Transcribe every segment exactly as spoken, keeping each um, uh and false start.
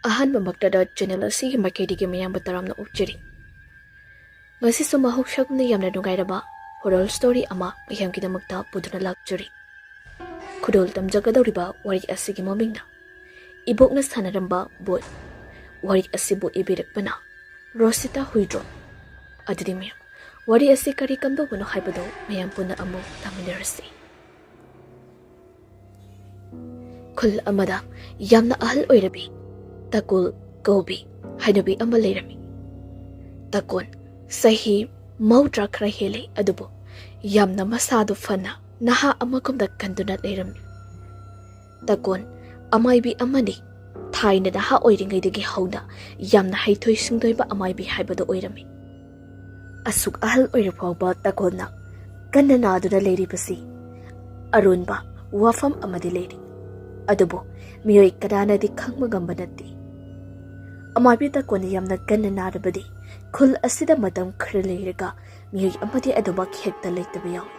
ꯑꯍꯥꯟꯕꯃꯛꯇꯗ channel ꯑꯁꯤꯒꯤ ꯃꯥꯏꯀꯩꯗꯒꯤ ꯃꯌꯥꯝꯕꯨ ꯇꯔꯥꯝꯅ ꯑꯣꯛꯆꯔꯤ꯫ ꯉꯁꯤꯁꯨ ꯃꯍꯧꯁꯥꯒꯨꯝꯅ ꯌꯥꯝꯅ ꯅꯨꯡꯉꯥꯏꯔꯕ ꯍꯣꯔꯔ ꯁ꯭ꯇꯣꯔꯤ ꯑꯃ ꯃꯌꯥꯝꯒꯤꯗꯃꯛꯇ ꯄꯨꯗꯨꯅ ꯂꯥꯛꯆꯔꯤ꯫ ꯈꯨꯗꯣꯜ ꯇꯝꯖꯒꯗꯧꯔꯤꯕ ꯋꯥꯔꯤ ꯑꯁꯤꯒꯤ ꯃꯃꯤꯡꯅ ꯏꯕꯣꯛꯅ ꯁꯥꯟꯅꯔꯝꯕ ꯚꯨꯠ꯫ ꯋꯥꯔꯤ ꯑꯁꯤꯕꯨ ꯏꯕꯤꯔꯛꯄꯅ ꯔꯣꯁꯤꯇꯥ ꯍꯨꯏꯗ꯭ꯔꯣꯝ꯫ ꯑꯗꯨꯗꯤ ꯃꯌꯥꯝ, ꯋꯥꯔꯤ ꯑꯁꯤ ꯀꯔꯤ ꯀꯝꯗꯧꯕꯅꯣ ꯍꯥꯏꯕꯗꯨ ꯃꯌꯥꯝ ꯄꯨꯟꯅ ꯑꯃꯨꯛ ꯇꯥꯃꯤꯟꯅꯔꯁꯤ꯫ ꯈꯨꯜ ꯑꯃꯗ ꯌꯥꯝꯅ ꯑꯍꯜ ꯑꯣꯏꯔꯕꯤ ꯇꯀꯣꯜ ꯀꯧꯕꯤ ꯍꯩꯅꯕꯤ ꯑꯃ ꯂꯩꯔꯝꯃꯤ꯫ ꯇꯀꯣꯜ ꯆꯍꯤ ꯃꯧꯗ꯭ꯔꯥ ꯈꯔ ꯍꯦꯜꯂꯤ, ꯑꯗꯨꯕꯨ ꯌꯥꯝꯅ ꯃꯁꯥꯗꯨ ꯐꯅ ꯅꯍꯥ ꯑꯃꯒꯨꯝꯅ ꯀꯟꯗꯨꯅ ꯂꯩꯔꯝꯃꯤ꯫ ꯇꯀꯣꯜ ꯑꯃꯥꯏꯕꯤ ꯑꯃꯅꯤ꯫ ꯊꯥꯏꯅ ꯅꯍꯥ ꯑꯣꯏꯔꯤꯉꯩꯗꯒꯤ ꯍꯧꯅ ꯌꯥꯝꯅ ꯍꯩꯊꯣꯏ ꯁꯤꯡꯊꯣꯏꯕ ꯑꯃꯥꯏꯕꯤ ꯍꯥꯏꯕꯗꯨ ꯑꯣꯏꯔꯝꯃꯤ꯫ ꯑꯁꯨꯛ ꯑꯍꯜ ꯑꯣꯏꯔ ꯐꯥꯎꯕ ꯇꯀꯣꯜꯅ ꯀꯟꯅ ꯅꯥꯗꯨꯅ ꯂꯩꯔꯤꯕꯁꯤ ꯑꯔꯣꯟꯕ ꯋꯥꯐꯝ ꯑꯃꯗꯤ ꯂꯩꯔꯤ꯫ ꯑꯗꯨꯕꯨ ꯃꯤꯑꯣꯏ ꯀꯅꯥꯅꯗꯤ ꯈꯪꯕ ꯉꯝꯕ ꯅꯠꯇꯦ꯫ ꯑꯃꯥꯏꯕꯤ ꯇꯀꯣꯜꯅ ꯌꯥꯝꯅ ꯀꯟꯅ ꯅꯥꯔꯕꯗꯤ ꯈꯨꯜ ꯑꯁꯤꯗ ꯃꯇꯝ ꯈꯔ ꯂꯩꯔꯒ ꯃꯤꯑꯣꯏ ꯑꯃꯗꯤ ꯑꯗꯨꯃꯛ ꯍꯦꯛꯇ ꯂꯩꯇꯕ ꯌꯥꯎꯏ꯫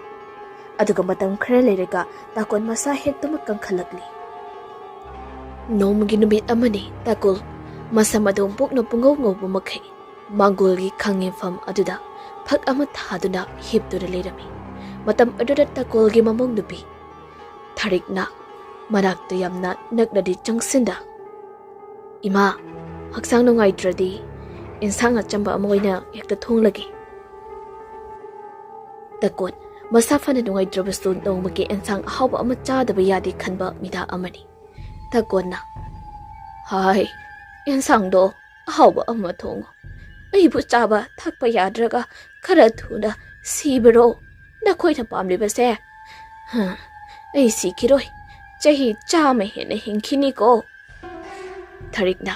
ꯑꯗꯨꯒ ꯃꯇꯝ ꯈꯔ ꯂꯩꯔꯒ ꯇꯀꯣꯜ ꯃꯁꯥ ꯍꯦꯛꯇꯃꯛ ꯀꯟꯈꯠꯂꯛꯂꯤ꯫ ꯅꯣꯡꯃꯒꯤ ꯅꯨꯃꯤꯠ ꯑꯃꯅꯤ, ꯇꯀꯣꯜ ꯃꯁꯝ ꯑꯗꯨ ꯄꯣꯛꯅ ꯄꯨꯡꯉꯧ ꯉꯧꯕ ꯃꯈꯩ ꯃꯥꯡꯒꯣꯜꯒꯤ ꯈꯥꯡꯉꯦꯟꯐꯝ ꯑꯗꯨꯗ ꯐꯛ ꯑꯃ ꯊꯥꯗꯨꯅ ꯍꯤꯞꯇꯨꯅ ꯂꯩꯔꯝꯃꯤ꯫ ꯃꯇꯝ ꯑꯗꯨꯗ ꯇꯀꯣꯜꯒꯤ ꯃꯃꯧ ꯅꯨꯄꯤ ꯊꯔꯤꯛꯅ ꯃꯅꯥꯛꯇ ꯌꯥꯝꯅ ꯅꯛꯅꯗꯤ ꯆꯪꯁꯤꯟꯗ, "ꯏꯃꯥ, ꯍꯛꯆꯥꯡ ꯅꯨꯡꯉꯥꯏꯇ꯭ꯔꯗꯤ ꯏꯟꯁꯥꯡ ꯑꯆꯝꯕ ꯑꯃ ꯑꯣꯏꯅ ꯍꯦꯛꯇ ꯊꯣꯡꯂꯒꯦ꯫" ꯇꯀꯣꯜ ꯃꯁꯥ ꯐꯅ ꯅꯨꯡꯉꯥꯏꯇ꯭ꯔꯕꯁꯨ ꯅꯣꯡꯃꯒꯤ ꯏꯟꯁꯥꯡ ꯑꯍꯥꯎꯕ ꯑꯃ ꯆꯥꯗꯕ ꯌꯥꯗꯦ ꯈꯟꯕ ꯃꯤꯗꯥ ꯑꯃꯅꯤ꯫ ꯇꯀꯣꯜꯅ, "ꯍꯥꯏ, ꯏꯟꯁꯥꯡꯗꯣ ꯑꯍꯥꯎꯕ ꯑꯃ ꯊꯣꯡꯉꯨ꯫ ꯑꯩꯕꯨ ꯆꯥꯕ ꯊꯛꯄ ꯌꯥꯗ꯭ꯔꯒ ꯈꯔ ꯊꯨꯅ ꯁꯤꯕꯔꯣ ꯅꯈꯣꯏꯅ ꯄꯥꯝꯂꯤꯕꯁꯦ? ꯍ, ꯑꯩ ꯁꯤꯈꯤꯔꯣꯏ꯫ ꯆꯍꯤ ꯆꯥꯝꯃ ꯍꯦꯟꯅ ꯍꯤꯡꯈꯤꯅꯤꯀꯣ꯫" ꯊꯔꯤꯛꯅ,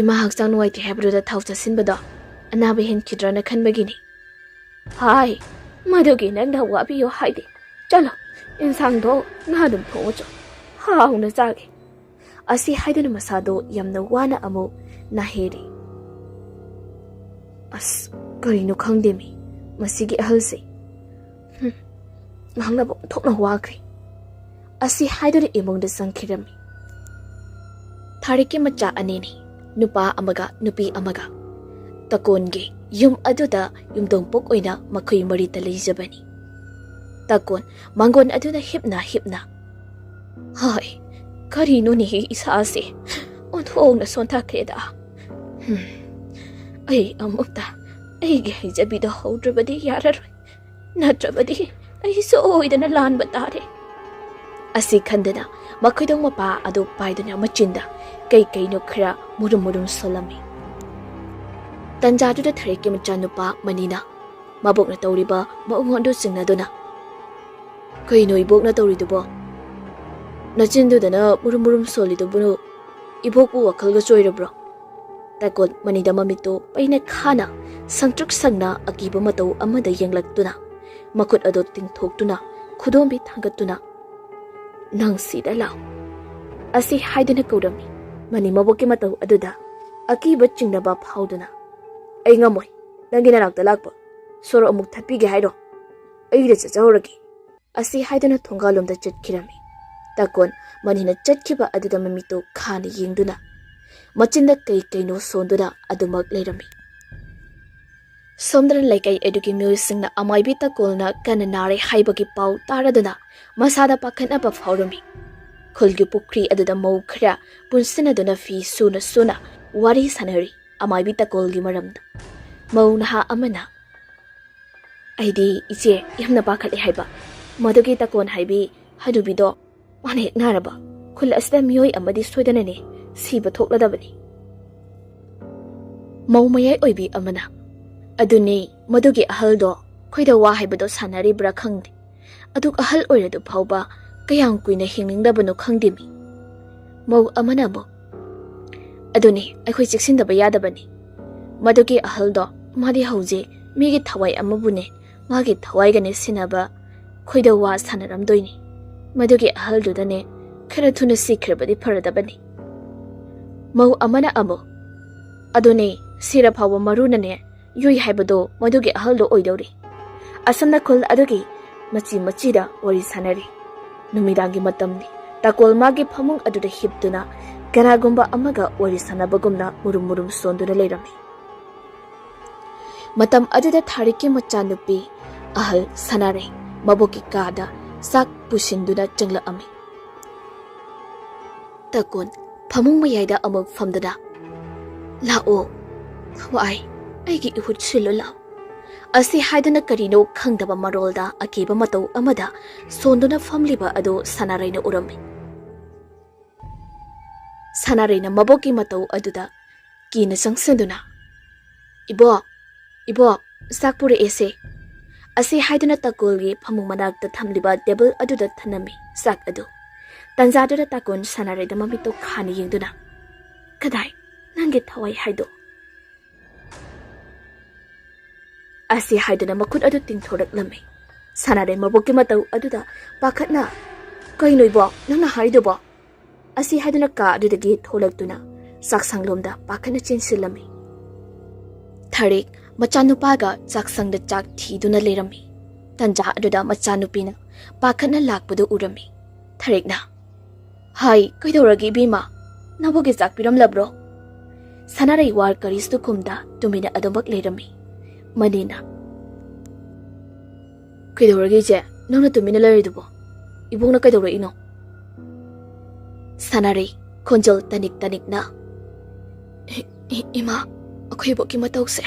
"ꯏꯃꯥ ꯍꯛꯆꯥꯡ ꯅꯨꯡꯉꯥꯏꯇꯦ ꯍꯥꯏꯕꯗꯨꯗ ꯊꯥꯎ ꯆꯥꯁꯤꯟꯕꯗꯣ ꯑꯅꯥꯕ ꯍꯦꯟꯈꯤꯗ꯭ꯔꯅ ꯈꯟꯕꯒꯤꯅꯤ꯫" "ꯍꯥꯏ, ꯃꯗꯨꯒꯤ ꯅꯪꯅ ꯋꯥꯕꯤꯌꯨ ꯍꯥꯏꯗꯦ꯫ ꯆꯠꯂꯣ, ꯏꯟꯁꯥꯡꯗꯣ ꯉꯥ ꯑꯗꯨꯝ ꯊꯣꯡꯉꯨꯆꯣ꯫ ꯍꯥꯎꯅ ꯆꯥꯒꯦ꯫" ꯑꯁꯤ ꯍꯥꯏꯗꯨꯅ ꯃꯁꯥꯗꯣ ꯌꯥꯝꯅ ꯋꯥꯅ ꯑꯃꯨꯛ ꯅꯥꯍꯦꯔꯤ꯫ "ꯑꯁ, ꯀꯔꯤꯅꯣ ꯈꯪꯗꯦꯃꯤ, ꯃꯁꯤꯒꯤ ꯑꯍꯜꯁꯦ꯫ ꯍꯨꯝ, ꯉꯥꯡꯅꯕ ꯑꯣꯟꯊꯣꯛꯅ ꯋꯥꯈ꯭ꯔꯦ꯫" ꯑꯁꯤ ꯍꯥꯏꯗꯨꯅ ꯏꯃꯨꯡꯗ ꯆꯪꯈꯤꯔꯝꯃꯤ꯫ ꯊꯥꯔꯤꯛꯀꯤ ꯃꯆꯥ ꯑꯅꯤꯅꯤ, ꯅꯨꯄꯥ ꯑꯃꯒ ꯅꯨꯄꯤ ꯑꯃꯒ꯫ ꯇꯀꯣꯟꯒꯤ ꯌꯨꯝ ꯑꯗꯨꯗ ꯌꯨꯝꯊꯣꯡꯄꯣꯛ ꯑꯣꯏꯅ ꯃꯈꯣꯏ ꯃꯔꯤꯇ ꯂꯩꯖꯕꯅꯤ꯫ ꯇꯀꯣꯟ, ꯃꯥꯡꯒꯣꯟ ꯑꯗꯨꯗ ꯍꯤꯞꯅ ꯍꯤꯞꯅ, "ꯍꯥꯏ, ꯀꯔꯤꯅꯣꯅꯦ ꯏꯁꯥꯁꯦ? ꯑꯣꯟꯊꯣꯛꯅ ꯁꯣꯟꯊꯈ꯭ꯔꯦꯗ꯫ ꯍꯝ, ꯑꯩ ꯑꯃꯨꯛꯇ ꯑꯩꯒꯤ ꯍꯩꯖꯕꯤꯗꯣ ꯍꯧꯗ꯭ꯔꯕꯗꯤ ꯌꯥꯔꯔꯣꯏ꯫ ꯅꯠꯇ꯭ꯔꯕꯗꯤ ꯑꯩ ꯁꯣꯏꯗꯅ ꯂꯥꯟꯕ ꯇꯥꯔꯦ"꯫ ꯑꯁꯤ ꯈꯟꯗꯨꯅ ꯃꯈꯣꯏꯗꯣ ꯃꯄꯥ ꯑꯗꯨ ꯄꯥꯏꯗꯨꯅ ꯃꯆꯤꯟꯗ ꯀꯩ ꯀꯩꯅꯣ ꯈꯔ ꯃꯨꯔꯨꯝ ꯃꯨꯔꯨꯝ ꯁꯣꯜꯂꯝꯃꯤ꯫ ꯇꯟꯖꯥꯗꯨꯗ ꯊꯥꯔꯤꯛꯀꯤ ꯃꯆꯥꯅꯨꯄꯥ ꯃꯅꯤꯅ ꯃꯕꯣꯛꯅ ꯇꯧꯔꯤꯕ ꯃꯑꯣꯡ ꯑꯗꯨ ꯆꯤꯡꯅꯗꯨꯅ, "ꯀꯩꯅꯣ ꯏꯕꯣꯛꯅ ꯇꯧꯔꯤꯗꯨꯕꯣ? ꯅꯆꯤꯟꯗꯨꯗꯅ ꯃꯨꯔꯨꯝ ꯃꯨꯔꯨꯝ ꯁꯣꯜꯂꯤꯗꯨꯕꯨ ꯏꯕꯣꯛꯄꯨ ꯋꯥꯈꯜꯒ ꯆꯣꯏꯔꯕ꯭ꯔꯣ?" ꯇꯀꯣꯟ ꯃꯅꯤꯗ ꯃꯃꯤꯠꯇꯨ ꯄꯩꯅ ꯈꯥꯅ ꯁꯪꯇ꯭ꯔꯤꯛ ꯁꯪꯅ ꯑꯀꯤꯕ ꯃꯇꯧ ꯑꯃꯗ ꯌꯦꯡꯂꯛꯇꯨꯅ, ꯃꯈꯨꯠ ꯑꯗꯨ ꯇꯤꯡꯊꯣꯛꯇꯨꯅ ꯈꯨꯗꯣꯝꯕꯤ ꯊꯥꯡꯒꯠꯇꯨꯅ, "ꯅꯪ ꯁꯤꯗ ꯂꯥꯛꯎ" ꯑꯁꯤ ꯍꯥꯏꯗꯨꯅ ꯀꯧꯔꯝꯃꯤ꯫ ꯃꯅꯤ ꯃꯕꯣꯛꯀꯤ ꯃꯇꯧ ꯑꯗꯨꯗ ꯑꯀꯤꯕ ꯆꯤꯡꯅꯕ ꯐꯥꯎꯗꯨꯅ, "ꯑꯩ ꯉꯝꯃꯣꯏ ꯅꯪꯒꯤ ꯅꯅꯥꯛꯇ ꯂꯥꯛꯄ꯫ ꯁꯣꯔ ꯑꯃꯨꯛ ꯊꯠꯄꯤꯒꯦ ꯍꯥꯏꯔꯣ? ꯑꯩꯗ ꯆꯠꯆꯍꯧꯔꯒꯦ" ꯑꯁꯤ ꯍꯥꯏꯗꯨꯅ ꯊꯣꯡꯒꯥꯜꯂꯣꯝꯗ ꯆꯠꯈꯤꯔꯝꯃꯤ꯫ ꯇꯀꯣꯟ ꯃꯅꯤꯅ ꯆꯠꯈꯤꯕ ꯑꯗꯨꯗ ꯃꯃꯤꯠꯇꯨ ꯈꯥꯅ ꯌꯦꯡꯗꯨꯅ, ꯃꯆꯤꯟꯗ ꯀꯩ ꯀꯩꯅꯣ ꯁꯣꯟꯗꯨꯅ ꯑꯗꯨꯃꯛ ꯂꯩꯔꯝꯃꯤ꯫ ꯁꯣꯝꯗꯅ ꯂꯩꯀꯥꯏ ꯑꯗꯨꯒꯤ ꯃꯤꯑꯣꯏꯁꯤꯡꯅ ꯑꯃꯥꯏꯕꯤ ꯇꯀꯣꯜꯅ ꯀꯟꯅ ꯅꯥꯔꯦ ꯍꯥꯏꯕꯒꯤ ꯄꯥꯎ ꯇꯥꯔꯗꯨꯅ ꯃꯁꯥꯗ ꯄꯥꯈꯠꯅꯕ ꯐꯥꯎꯔꯝꯃꯤ꯫ ꯈꯨꯜꯒꯤ ꯄꯨꯈ꯭ꯔꯤ ꯑꯗꯨꯗ ꯃꯧ ꯈꯔ ꯄꯨꯟꯁꯤꯟꯅꯗꯨꯅ ꯐꯤ ꯁꯨꯅ ꯁꯨꯅ ꯋꯥꯔꯤ ꯁꯥꯟꯅꯔꯤ ꯑꯃꯥꯏꯕꯤ ꯇꯀꯣꯜꯒꯤ ꯃꯔꯝꯗ꯫ ꯃꯧ ꯅꯍꯥ ꯑꯃꯅ, "ꯑꯩꯗꯤ ꯏꯆꯦ ꯌꯥꯝꯅ ꯄꯥꯈꯠꯂꯦ ꯍꯥꯏꯕ꯫ ꯃꯗꯨꯒꯤ ꯇꯀꯣꯟ ꯍꯥꯏꯕꯤ ꯍꯅꯨꯕꯤꯗꯣ ꯃꯥꯅ ꯍꯦꯛ ꯅꯥꯔꯕ, ꯈꯨꯜ ꯑꯁꯤꯗ ꯃꯤꯑꯣꯏ ꯑꯃꯗꯤ ꯁꯣꯏꯗꯅꯅꯦ ꯁꯤꯕ ꯊꯣꯛꯂꯗꯕꯅꯤ"꯫ ꯃꯧ ꯃꯌꯥꯏ ꯑꯣꯏꯕꯤ ꯑꯃꯅ, "ꯑꯗꯨꯅꯤ, ꯃꯗꯨꯒꯤ ꯑꯍꯜꯗꯣ ꯈꯣꯏꯗ ꯋꯥ ꯍꯥꯏꯕꯗꯣ ꯁꯥꯟꯅꯔꯤꯕ꯭ꯔꯥ ꯈꯪꯗꯦ꯫ ꯑꯗꯨꯛ ꯑꯍꯜ ꯑꯣꯏꯔꯗꯨ ꯐꯥꯎꯕ ꯀꯌꯥꯝ ꯀꯨꯏꯅ ꯍꯤꯡꯅꯤꯡꯗꯕꯅꯣ ꯈꯪꯗꯦꯃꯤ"꯫ ꯃꯧ ꯑꯃꯅ ꯑꯃꯨꯛ, "ꯑꯗꯨꯅꯤ, ꯑꯩꯈꯣꯏ ꯆꯦꯛꯁꯤꯟꯗꯕ ꯌꯥꯗꯕꯅꯤ꯫ ꯃꯗꯨꯒꯤ ꯑꯍꯜꯗꯣ, ꯃꯥꯗꯤ ꯍꯧꯖꯤꯛ ꯃꯤꯒꯤ ꯊꯋꯥꯏ ꯑꯃꯕꯨꯅꯦ, ꯃꯥꯒꯤ ꯊꯋꯥꯏꯒꯅꯦ ꯁꯤꯟꯅꯕ ꯈꯣꯏꯗ ꯋꯥ ꯁꯥꯟꯅꯔꯝꯗꯣꯏꯅꯤ꯫ ꯃꯗꯨꯒꯤ ꯑꯍꯜꯗꯨꯗꯅꯦ ꯈꯔ ꯊꯨꯅ ꯁꯤꯈ꯭ꯔꯕꯗꯤ ꯐꯔꯗꯕꯅꯤ"꯫ ꯃꯧ ꯑꯃꯅ ꯑꯃꯨꯛ, "ꯑꯗꯨꯅꯦ, ꯁꯤꯔ ꯐꯥꯎꯕ ꯃꯔꯨꯅꯅꯦ ꯌꯨꯏ ꯍꯥꯏꯕꯗꯣ ꯃꯗꯨꯒꯤ ꯑꯍꯜꯗꯣ ꯑꯣꯏꯗꯧꯔꯤ"꯫ ꯑꯁꯨꯝꯅ ꯈꯨꯜ ꯑꯗꯨꯒꯤ ꯃꯆꯤ ꯃꯆꯤꯗ ꯋꯥꯔꯤ ꯁꯥꯟꯅꯔꯤ꯫ ꯅꯨꯃꯤꯗꯥꯡꯒꯤ ꯃꯇꯝꯅꯤ꯫ ꯇꯀꯣꯜ ꯃꯥꯒꯤ ꯐꯃꯨꯡ ꯑꯗꯨꯗ ꯍꯤꯞꯇꯨꯅ ꯀꯅꯥꯒꯨꯝꯕ ꯑꯃꯒ ꯋꯥꯔꯤ ꯁꯥꯟꯅꯕꯒꯨꯝꯅ ꯃꯨꯔꯨꯝ ꯃꯨꯔꯨꯝ ꯁꯣꯟꯗꯨꯅ ꯂꯩꯔꯝꯃꯤ꯫ ꯃꯇꯝ ꯑꯗꯨꯗ ꯊꯥꯔꯤꯛꯀꯤ ꯃꯆꯥꯅꯨꯄꯤ ꯑꯍꯜ ꯁꯅꯥꯔꯩ ꯃꯕꯣꯛꯀꯤ ꯀꯥꯗ ꯆꯥꯛ ꯄꯨꯁꯤꯟꯗꯨꯅ ꯆꯪꯂꯛꯑꯝꯃꯤ꯫ ꯇꯀꯨꯟ ꯐꯃꯨꯡ ꯃꯌꯥꯏꯗ ꯑꯃꯨꯛ ꯐꯝꯗꯨꯅ, "ꯂꯥꯛꯑꯣ, ꯊꯋꯥꯏ, ꯑꯩꯒꯤ ꯏꯍꯨꯠ ꯁꯤꯜꯂꯨ ꯂꯥꯛꯑꯣ" ꯑꯁꯤ ꯍꯥꯏꯗꯨꯅ ꯀꯔꯤꯅꯣ ꯈꯪꯗꯕ ꯃꯔꯣꯜꯗ ꯑꯀꯤꯕ ꯃꯇꯧ ꯑꯃꯗ ꯁꯣꯟꯗꯨꯅ ꯐꯝꯂꯤꯕ ꯑꯗꯨ ꯁꯅꯥꯔꯩꯅ ꯎꯔꯝꯃꯤ꯫ ꯁꯅꯥꯔꯩꯅ ꯃꯕꯣꯛꯀꯤ ꯃꯇꯧ ꯑꯗꯨꯗ ꯀꯤꯅ ꯆꯪꯁꯤꯟꯗꯨꯅ, "ꯏꯕꯣꯛ, ꯏꯕꯣꯛ, ꯆꯥꯛ ꯄꯨꯔꯛꯑꯦꯁꯦ" ꯑꯁꯤ ꯍꯥꯏꯗꯨꯅ ꯇꯀꯨꯜꯒꯤ ꯐꯃꯨꯡ ꯃꯅꯥꯛꯇ ꯊꯝꯂꯤꯕ ꯇꯦꯕꯜ ꯑꯗꯨꯗ ꯊꯅꯝꯃꯤ ꯆꯥꯛ ꯑꯗꯨ꯫ ꯇꯟꯖꯥꯗꯨꯗ ꯇꯀꯨꯟ ꯁꯅꯥꯔꯩꯗ ꯃꯃꯤꯠꯇꯣ ꯈꯥꯅ ꯌꯦꯡꯗꯨꯅ, "ꯀꯗꯥꯏ ꯅꯪꯒꯤ ꯊꯋꯥꯏ ꯍꯥꯏꯗꯣ?" ꯑꯁꯤ ꯍꯥꯏꯗꯨꯅ ꯃꯈꯨꯠ ꯑꯗꯨ ꯇꯤꯡꯊꯣꯔꯛꯂꯝꯃꯤ꯫ ꯁꯅꯥꯔꯩ ꯃꯕꯣꯛꯀꯤ ꯃꯇꯧ ꯑꯗꯨꯗ ꯄꯥꯈꯠꯅ, "ꯀꯩꯅꯣ ꯏꯕꯣꯛ, ꯅꯪꯅ ꯍꯥꯏꯗꯨꯕꯣ?" ꯑꯁꯤ ꯍꯥꯏꯗꯨꯅ ꯀꯥ ꯑꯗꯨꯗꯒꯤ ꯊꯣꯛꯂꯛꯇꯨꯅ ꯆꯥꯛꯁꯪꯂꯣꯝꯗ ꯄꯥꯈꯠꯅ ꯆꯦꯟꯁꯤꯜꯂꯝꯃꯤ꯫ ꯊꯔꯤꯛ ꯃꯆꯥꯅꯨꯄꯥꯒ ꯆꯥꯛꯁꯪꯗ ꯆꯥꯛ ꯊꯤꯗꯨꯅ ꯂꯩꯔꯝꯃꯤ꯫ ꯇꯟꯖꯥ ꯑꯗꯨꯗ ꯃꯆꯥꯅꯨꯄꯤꯅ ꯄꯥꯈꯠꯅ ꯂꯥꯛꯄꯗꯨ ꯎꯔꯝꯃꯤ꯫ ꯊꯔꯤꯛꯅ, "ꯍꯥꯏ, ꯀꯩꯗꯧꯔꯒꯦ ꯏꯕꯦꯝꯃ? ꯅꯕꯣꯛꯀꯤ ꯆꯥꯛ ꯄꯤꯔꯝꯂꯕ꯭ꯔꯣ?" ꯁꯅꯥꯔꯩ ꯋꯥ ꯀꯔꯤꯁꯨ ꯈꯨꯝꯗ ꯇꯨꯃꯤꯟꯅ ꯑꯗꯨꯃꯛ ꯂꯩꯔꯝꯃꯤ꯫ ꯃꯅꯤꯅ, "ꯀꯩꯗꯧꯔꯒꯦ ꯏꯆꯦ? ꯅꯪꯅ ꯇꯨꯃꯤꯟꯅ ꯂꯩꯔꯤꯗꯨꯕꯣ? ꯏꯕꯣꯛꯅ ꯀꯩꯗꯧꯔꯛꯏꯅꯣ?" ꯁꯅꯥꯔꯩ ꯈꯣꯟꯖꯦꯜ ꯇꯅꯤꯛ ꯇꯅꯤꯛꯅ, "ꯏ-, ꯏ-, ꯏꯃꯥ, ꯑꯩꯈꯣꯏ ꯏꯕꯣꯛꯀꯤ ꯃꯇꯧꯁꯦ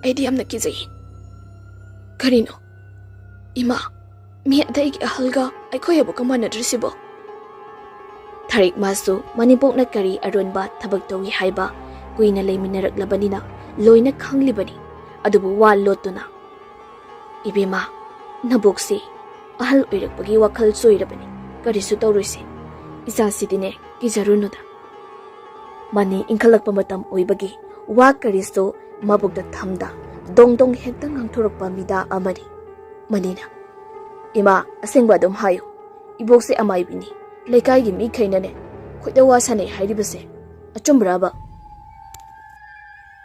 ꯑꯩꯗꯤ ꯌꯥꯝꯅ ꯀꯤꯖꯩ꯫ ꯀꯔꯤꯅꯣ? ꯏꯃꯥ, ꯃꯤ ꯑꯇꯩꯒꯤ ꯑꯍꯜꯒ ꯑꯩꯈꯣꯏ ꯏꯕꯣꯛꯀ ꯃꯥꯟꯅꯗ꯭ꯔꯤꯁꯤꯕꯣ?" ꯊꯔꯤꯛ ꯃꯥꯁꯨ ꯃꯅꯦꯝꯕꯣꯛꯅ ꯀꯔꯤ ꯑꯔꯣꯟꯕ ꯊꯕꯛ ꯇꯧꯏ ꯍꯥꯏꯕ ꯀꯨꯏꯅ ꯂꯩꯃꯤꯟꯅꯔꯛꯂꯕꯅꯤꯅ ꯂꯣꯏꯅ ꯈꯪꯂꯤꯕꯅꯤ꯫ ꯑꯗꯨꯕꯨ ꯋꯥ ꯂꯣꯠꯇꯨꯅ, "ꯏꯕꯦꯝꯃ, ꯅꯕꯣꯛꯁꯤ ꯑꯍꯜ ꯑꯣꯏꯔꯛꯄꯒꯤ ꯋꯥꯈꯜ ꯆꯣꯏꯔꯕꯅꯤ, ꯀꯔꯤꯁꯨ ꯇꯧꯔꯣꯏꯁꯦ꯫ ꯏꯆꯥꯁꯤꯗꯤꯅꯦ, ꯀꯤꯖꯔꯨꯅꯨꯗ"꯫ ꯃꯅꯤ ꯏꯪꯈꯠꯂꯛꯄ ꯃꯇꯝ ꯑꯣꯏꯕꯒꯤ ꯋꯥ ꯀꯔꯤꯁꯨ ꯃꯕꯨꯛꯇ ꯊꯝꯗ ꯗꯣꯡ ꯗꯣꯡ ꯍꯦꯛꯇ ꯉꯥꯡꯊꯣꯔꯛꯄ ꯃꯤꯗꯥ ꯑꯃꯅꯤ꯫ ꯃꯅꯤꯅ, "ꯏꯃꯥ, ꯑꯁꯦꯡꯕ ꯑꯗꯨꯝ ꯍꯥꯏꯌꯨ꯫ ꯏꯕꯣꯛꯁꯦ ꯑꯃꯥꯏꯕꯤꯅꯤ꯫ ꯂꯩꯀꯥꯏꯒꯤ ꯃꯤꯈꯩꯅꯅꯦ ꯈꯣꯏꯗ ꯋꯥ ꯁꯥꯟꯅꯩ ꯍꯥꯏꯔꯤꯕꯁꯦ ꯑꯆꯨꯝꯕ꯭ꯔꯕ?"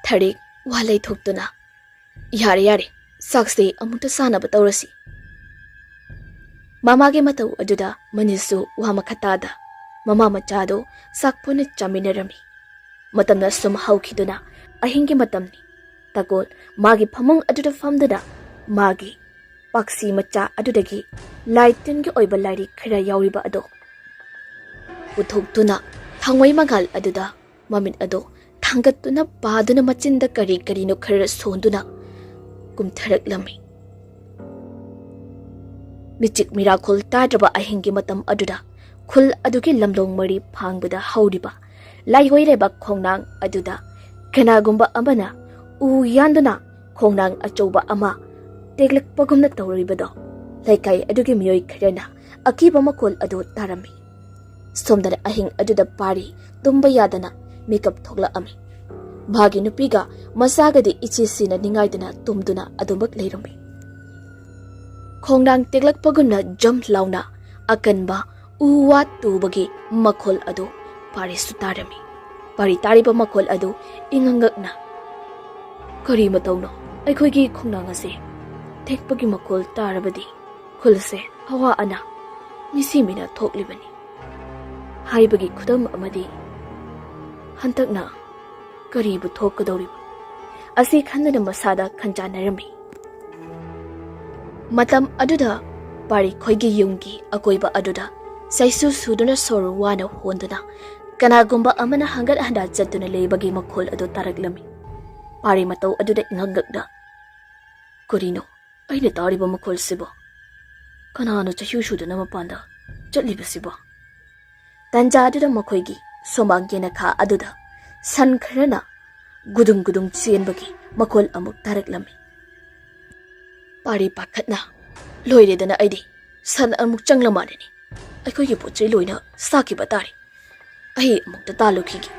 ꯊꯔꯤꯛ ꯋꯥ ꯂꯩꯊꯣꯛꯇꯨꯅ, "ꯌꯥꯔꯦ, ꯌꯥꯔꯦ, ꯆꯥꯛꯁꯦ ꯑꯃꯨꯛꯇ ꯆꯥꯅꯕ ꯇꯧꯔꯁꯤ"꯫ ꯃꯃꯥꯒꯤ ꯃꯇꯧ ꯑꯗꯨꯗ ꯃꯅꯤꯁꯨ ꯋꯥ ꯃꯈꯥ ꯇꯥꯗ, ꯃꯃꯥ ꯃꯆꯥꯗꯨ ꯆꯥꯛ ꯄꯨꯟꯅ ꯆꯥꯃꯤꯟꯅꯔꯝꯃꯤ꯫ ꯃꯇꯝꯅ ꯁꯨꯝ ꯍꯧꯈꯤꯗꯨꯅ ꯑꯍꯤꯡꯒꯤ ꯃꯇꯝꯅꯤ꯫ ꯇꯥꯒꯣꯜ ꯃꯥꯒꯤ ꯐꯃꯨꯡ ꯑꯗꯨꯗ ꯐꯝꯗꯨꯅ ꯃꯥꯒꯤ ꯄꯥꯛꯁꯤ ꯃꯆꯥ ꯑꯗꯨꯗꯒꯤ ꯂꯥꯏ ꯇꯤꯟꯒꯤ ꯑꯣꯏꯕ ꯂꯥꯏꯔꯤꯛ ꯈꯔ ꯌꯥꯎꯔꯤꯕ ꯑꯗꯨ ꯄꯨꯊꯣꯛꯇꯨꯅ ꯊꯥꯡꯃꯩ ꯃꯉꯥꯜ ꯑꯗꯨꯗ ꯃꯃꯤꯠ ꯑꯗꯨ ꯊꯥꯡꯒꯠꯇꯨꯅ ꯄꯥꯗꯨꯅ ꯃꯆꯤꯟꯗ ꯀꯔꯤ ꯀꯔꯤꯅꯣ ꯈꯔ ꯁꯣꯟꯗꯨꯅ ꯀꯨꯝꯊꯔꯛꯂꯝꯃꯤ꯫ ꯃꯤꯆꯤꯛ ꯃꯤꯔꯥꯈꯣꯜ ꯇꯥꯗ꯭ꯔꯕ ꯑꯍꯤꯡꯒꯤ ꯃꯇꯝ ꯑꯗꯨꯗ ꯈꯨꯜ ꯑꯗꯨꯒꯤ ꯂꯝꯂꯣꯡ ꯃꯔꯤ ꯐꯥꯡꯕꯗ ꯍꯧꯔꯤꯕ ꯂꯥꯏꯍꯣꯏ ꯂꯩꯕꯥꯛ ꯈꯣꯡꯅꯥꯡ ꯑꯗꯨꯗ ꯀꯅꯥꯒꯨꯝꯕ ꯑꯃꯅ ꯎ ꯌꯥꯟꯗꯨꯅ ꯈꯣꯡꯅꯥꯡ ꯑꯆꯧꯕ ꯑꯃ ꯇꯦꯛꯂꯛꯄꯒꯨꯝꯅ ꯇꯧꯔꯤꯕꯗꯣ ꯂꯩꯀꯥꯏ ꯑꯗꯨꯒꯤ ꯃꯤꯑꯣꯏ ꯈꯔꯅ ꯑꯀꯤꯕ ꯃꯈꯣꯜ ꯑꯗꯨ ꯇꯥꯔꯝꯃꯤ꯫ ꯁꯣꯝꯗꯅ ꯑꯍꯤꯡ ꯑꯗꯨꯗ ꯄꯥꯔꯤ ꯇꯨꯝꯕ ꯌꯥꯗꯅ ꯃꯤꯀꯞ ꯊꯣꯛꯂꯛꯑꯝꯃꯤ꯫ ꯃꯍꯥꯛꯀꯤ ꯅꯨꯄꯤꯒ ꯃꯆꯥꯒꯗꯤ ꯏꯆꯦꯁꯤꯅ ꯅꯤꯡꯉꯥꯏꯗꯅ ꯇꯨꯝꯗꯨꯅ ꯑꯗꯨꯃꯛ ꯂꯩꯔꯝꯃꯤ꯫ ꯈꯣꯡꯅꯥꯡ ꯇꯦꯛꯂꯛꯄꯒꯨꯝꯅ ꯖꯝ ꯂꯥꯎꯅ ꯑꯀꯟꯕ ꯎ ꯋꯥ ꯇꯨꯕꯒꯤ ꯃꯈꯣꯜ ꯑꯗꯨ ꯄꯥꯔꯤꯁꯨ ꯇꯥꯔꯝꯃꯤ꯫ ꯄꯥꯔꯤ ꯇꯥꯔꯤꯕ ꯃꯈꯣꯜ ꯑꯗꯨ ꯏꯉꯪꯉꯛꯅ, "ꯀꯔꯤ ꯃꯇꯧꯅꯣ? ꯑꯩꯈꯣꯏꯒꯤ ꯈꯣꯡꯅꯥꯡ ꯑꯁꯦ ꯇꯦꯛꯄꯒꯤ ꯃꯈꯣꯜ ꯇꯥꯔꯕꯗꯤ ꯈꯨꯜꯁꯦ ꯍꯋꯥ ꯑꯅꯥ, ꯃꯤꯁꯤ ꯃꯤꯅꯥ ꯊꯣꯛꯂꯤꯕꯅꯤ" ꯍꯥꯏꯕꯒꯤ ꯈꯨꯗꯝ ꯑꯃꯗꯤ ꯍꯟꯗꯛꯅ ꯀꯔꯤꯕꯨ ꯊꯣꯛꯀꯗꯧꯔꯤꯕ ꯑꯁꯤ ꯈꯟꯗꯨꯅ ꯃꯁꯥꯗ ꯈꯟꯖꯥꯟꯅꯔꯝꯃꯤ꯫ ꯃꯇꯝ ꯑꯗꯨꯗ ꯄꯥꯔꯤꯈꯣꯏꯒꯤ ꯌꯨꯝꯒꯤ ꯑꯀꯣꯏꯕ ꯑꯗꯨꯗ ꯆꯩꯁꯨ ꯁꯨꯗꯨꯅ ꯁꯣꯔ ꯋꯥꯅ ꯍꯣꯟꯗꯨꯅ ꯀꯅꯥꯒꯨꯝꯕ ꯑꯃꯅ ꯍꯪꯒꯠ ꯍꯟꯗꯥ ꯆꯠꯇꯨꯅ ꯂꯩꯕꯒꯤ ꯃꯈꯣꯜ ꯑꯗꯨ ꯇꯥꯔꯛꯂꯝꯃꯤ꯫ ꯄꯥꯔꯤ ꯃꯇꯧ ꯑꯗꯨꯗ ꯏꯉꯛꯉꯛꯅ, "ꯀꯔꯤꯅꯣ ꯑꯩꯅ ꯇꯥꯔꯤꯕ ꯃꯈꯣꯜꯁꯤꯕꯣ? ꯀꯅꯥꯅꯣ ꯆꯩꯁꯨ ꯁꯨꯗꯨꯅ ꯃꯄꯥꯟꯗ ꯆꯠꯂꯤꯕꯁꯤꯕꯣ?" ꯇꯟꯖꯥ ꯑꯗꯨꯗ ꯃꯈꯣꯏꯒꯤ ꯁꯨꯃꯥꯡ ꯌꯦꯅꯈꯥ ꯑꯗꯨꯗ ꯁꯟ ꯈꯔꯅ ꯒꯨꯗꯨꯡ ꯒꯨꯗꯨꯡ ꯆꯦꯟꯕꯒꯤ ꯃꯈꯣꯜ ꯑꯃꯨꯛ ꯇꯥꯔꯛꯂꯝꯃꯤ꯫ ꯄꯥꯔꯤ ꯄꯥꯈꯠꯅ, "ꯂꯣꯏꯔꯦꯗꯅ, ꯑꯩꯗꯤ ꯁꯟ ꯑꯃꯨꯛ ꯆꯪꯂ ꯃꯥꯜꯂꯤꯅꯤ꯫ ꯑꯩꯈꯣꯏꯒꯤ ꯄꯣꯠ ꯆꯩ ꯂꯣꯏꯅ ꯁꯥꯈꯤꯕ ꯇꯥꯔꯦ꯫ ꯑꯩ ꯑꯃꯨꯛꯇ ꯇꯥꯜꯂꯨꯈꯤꯒꯦ"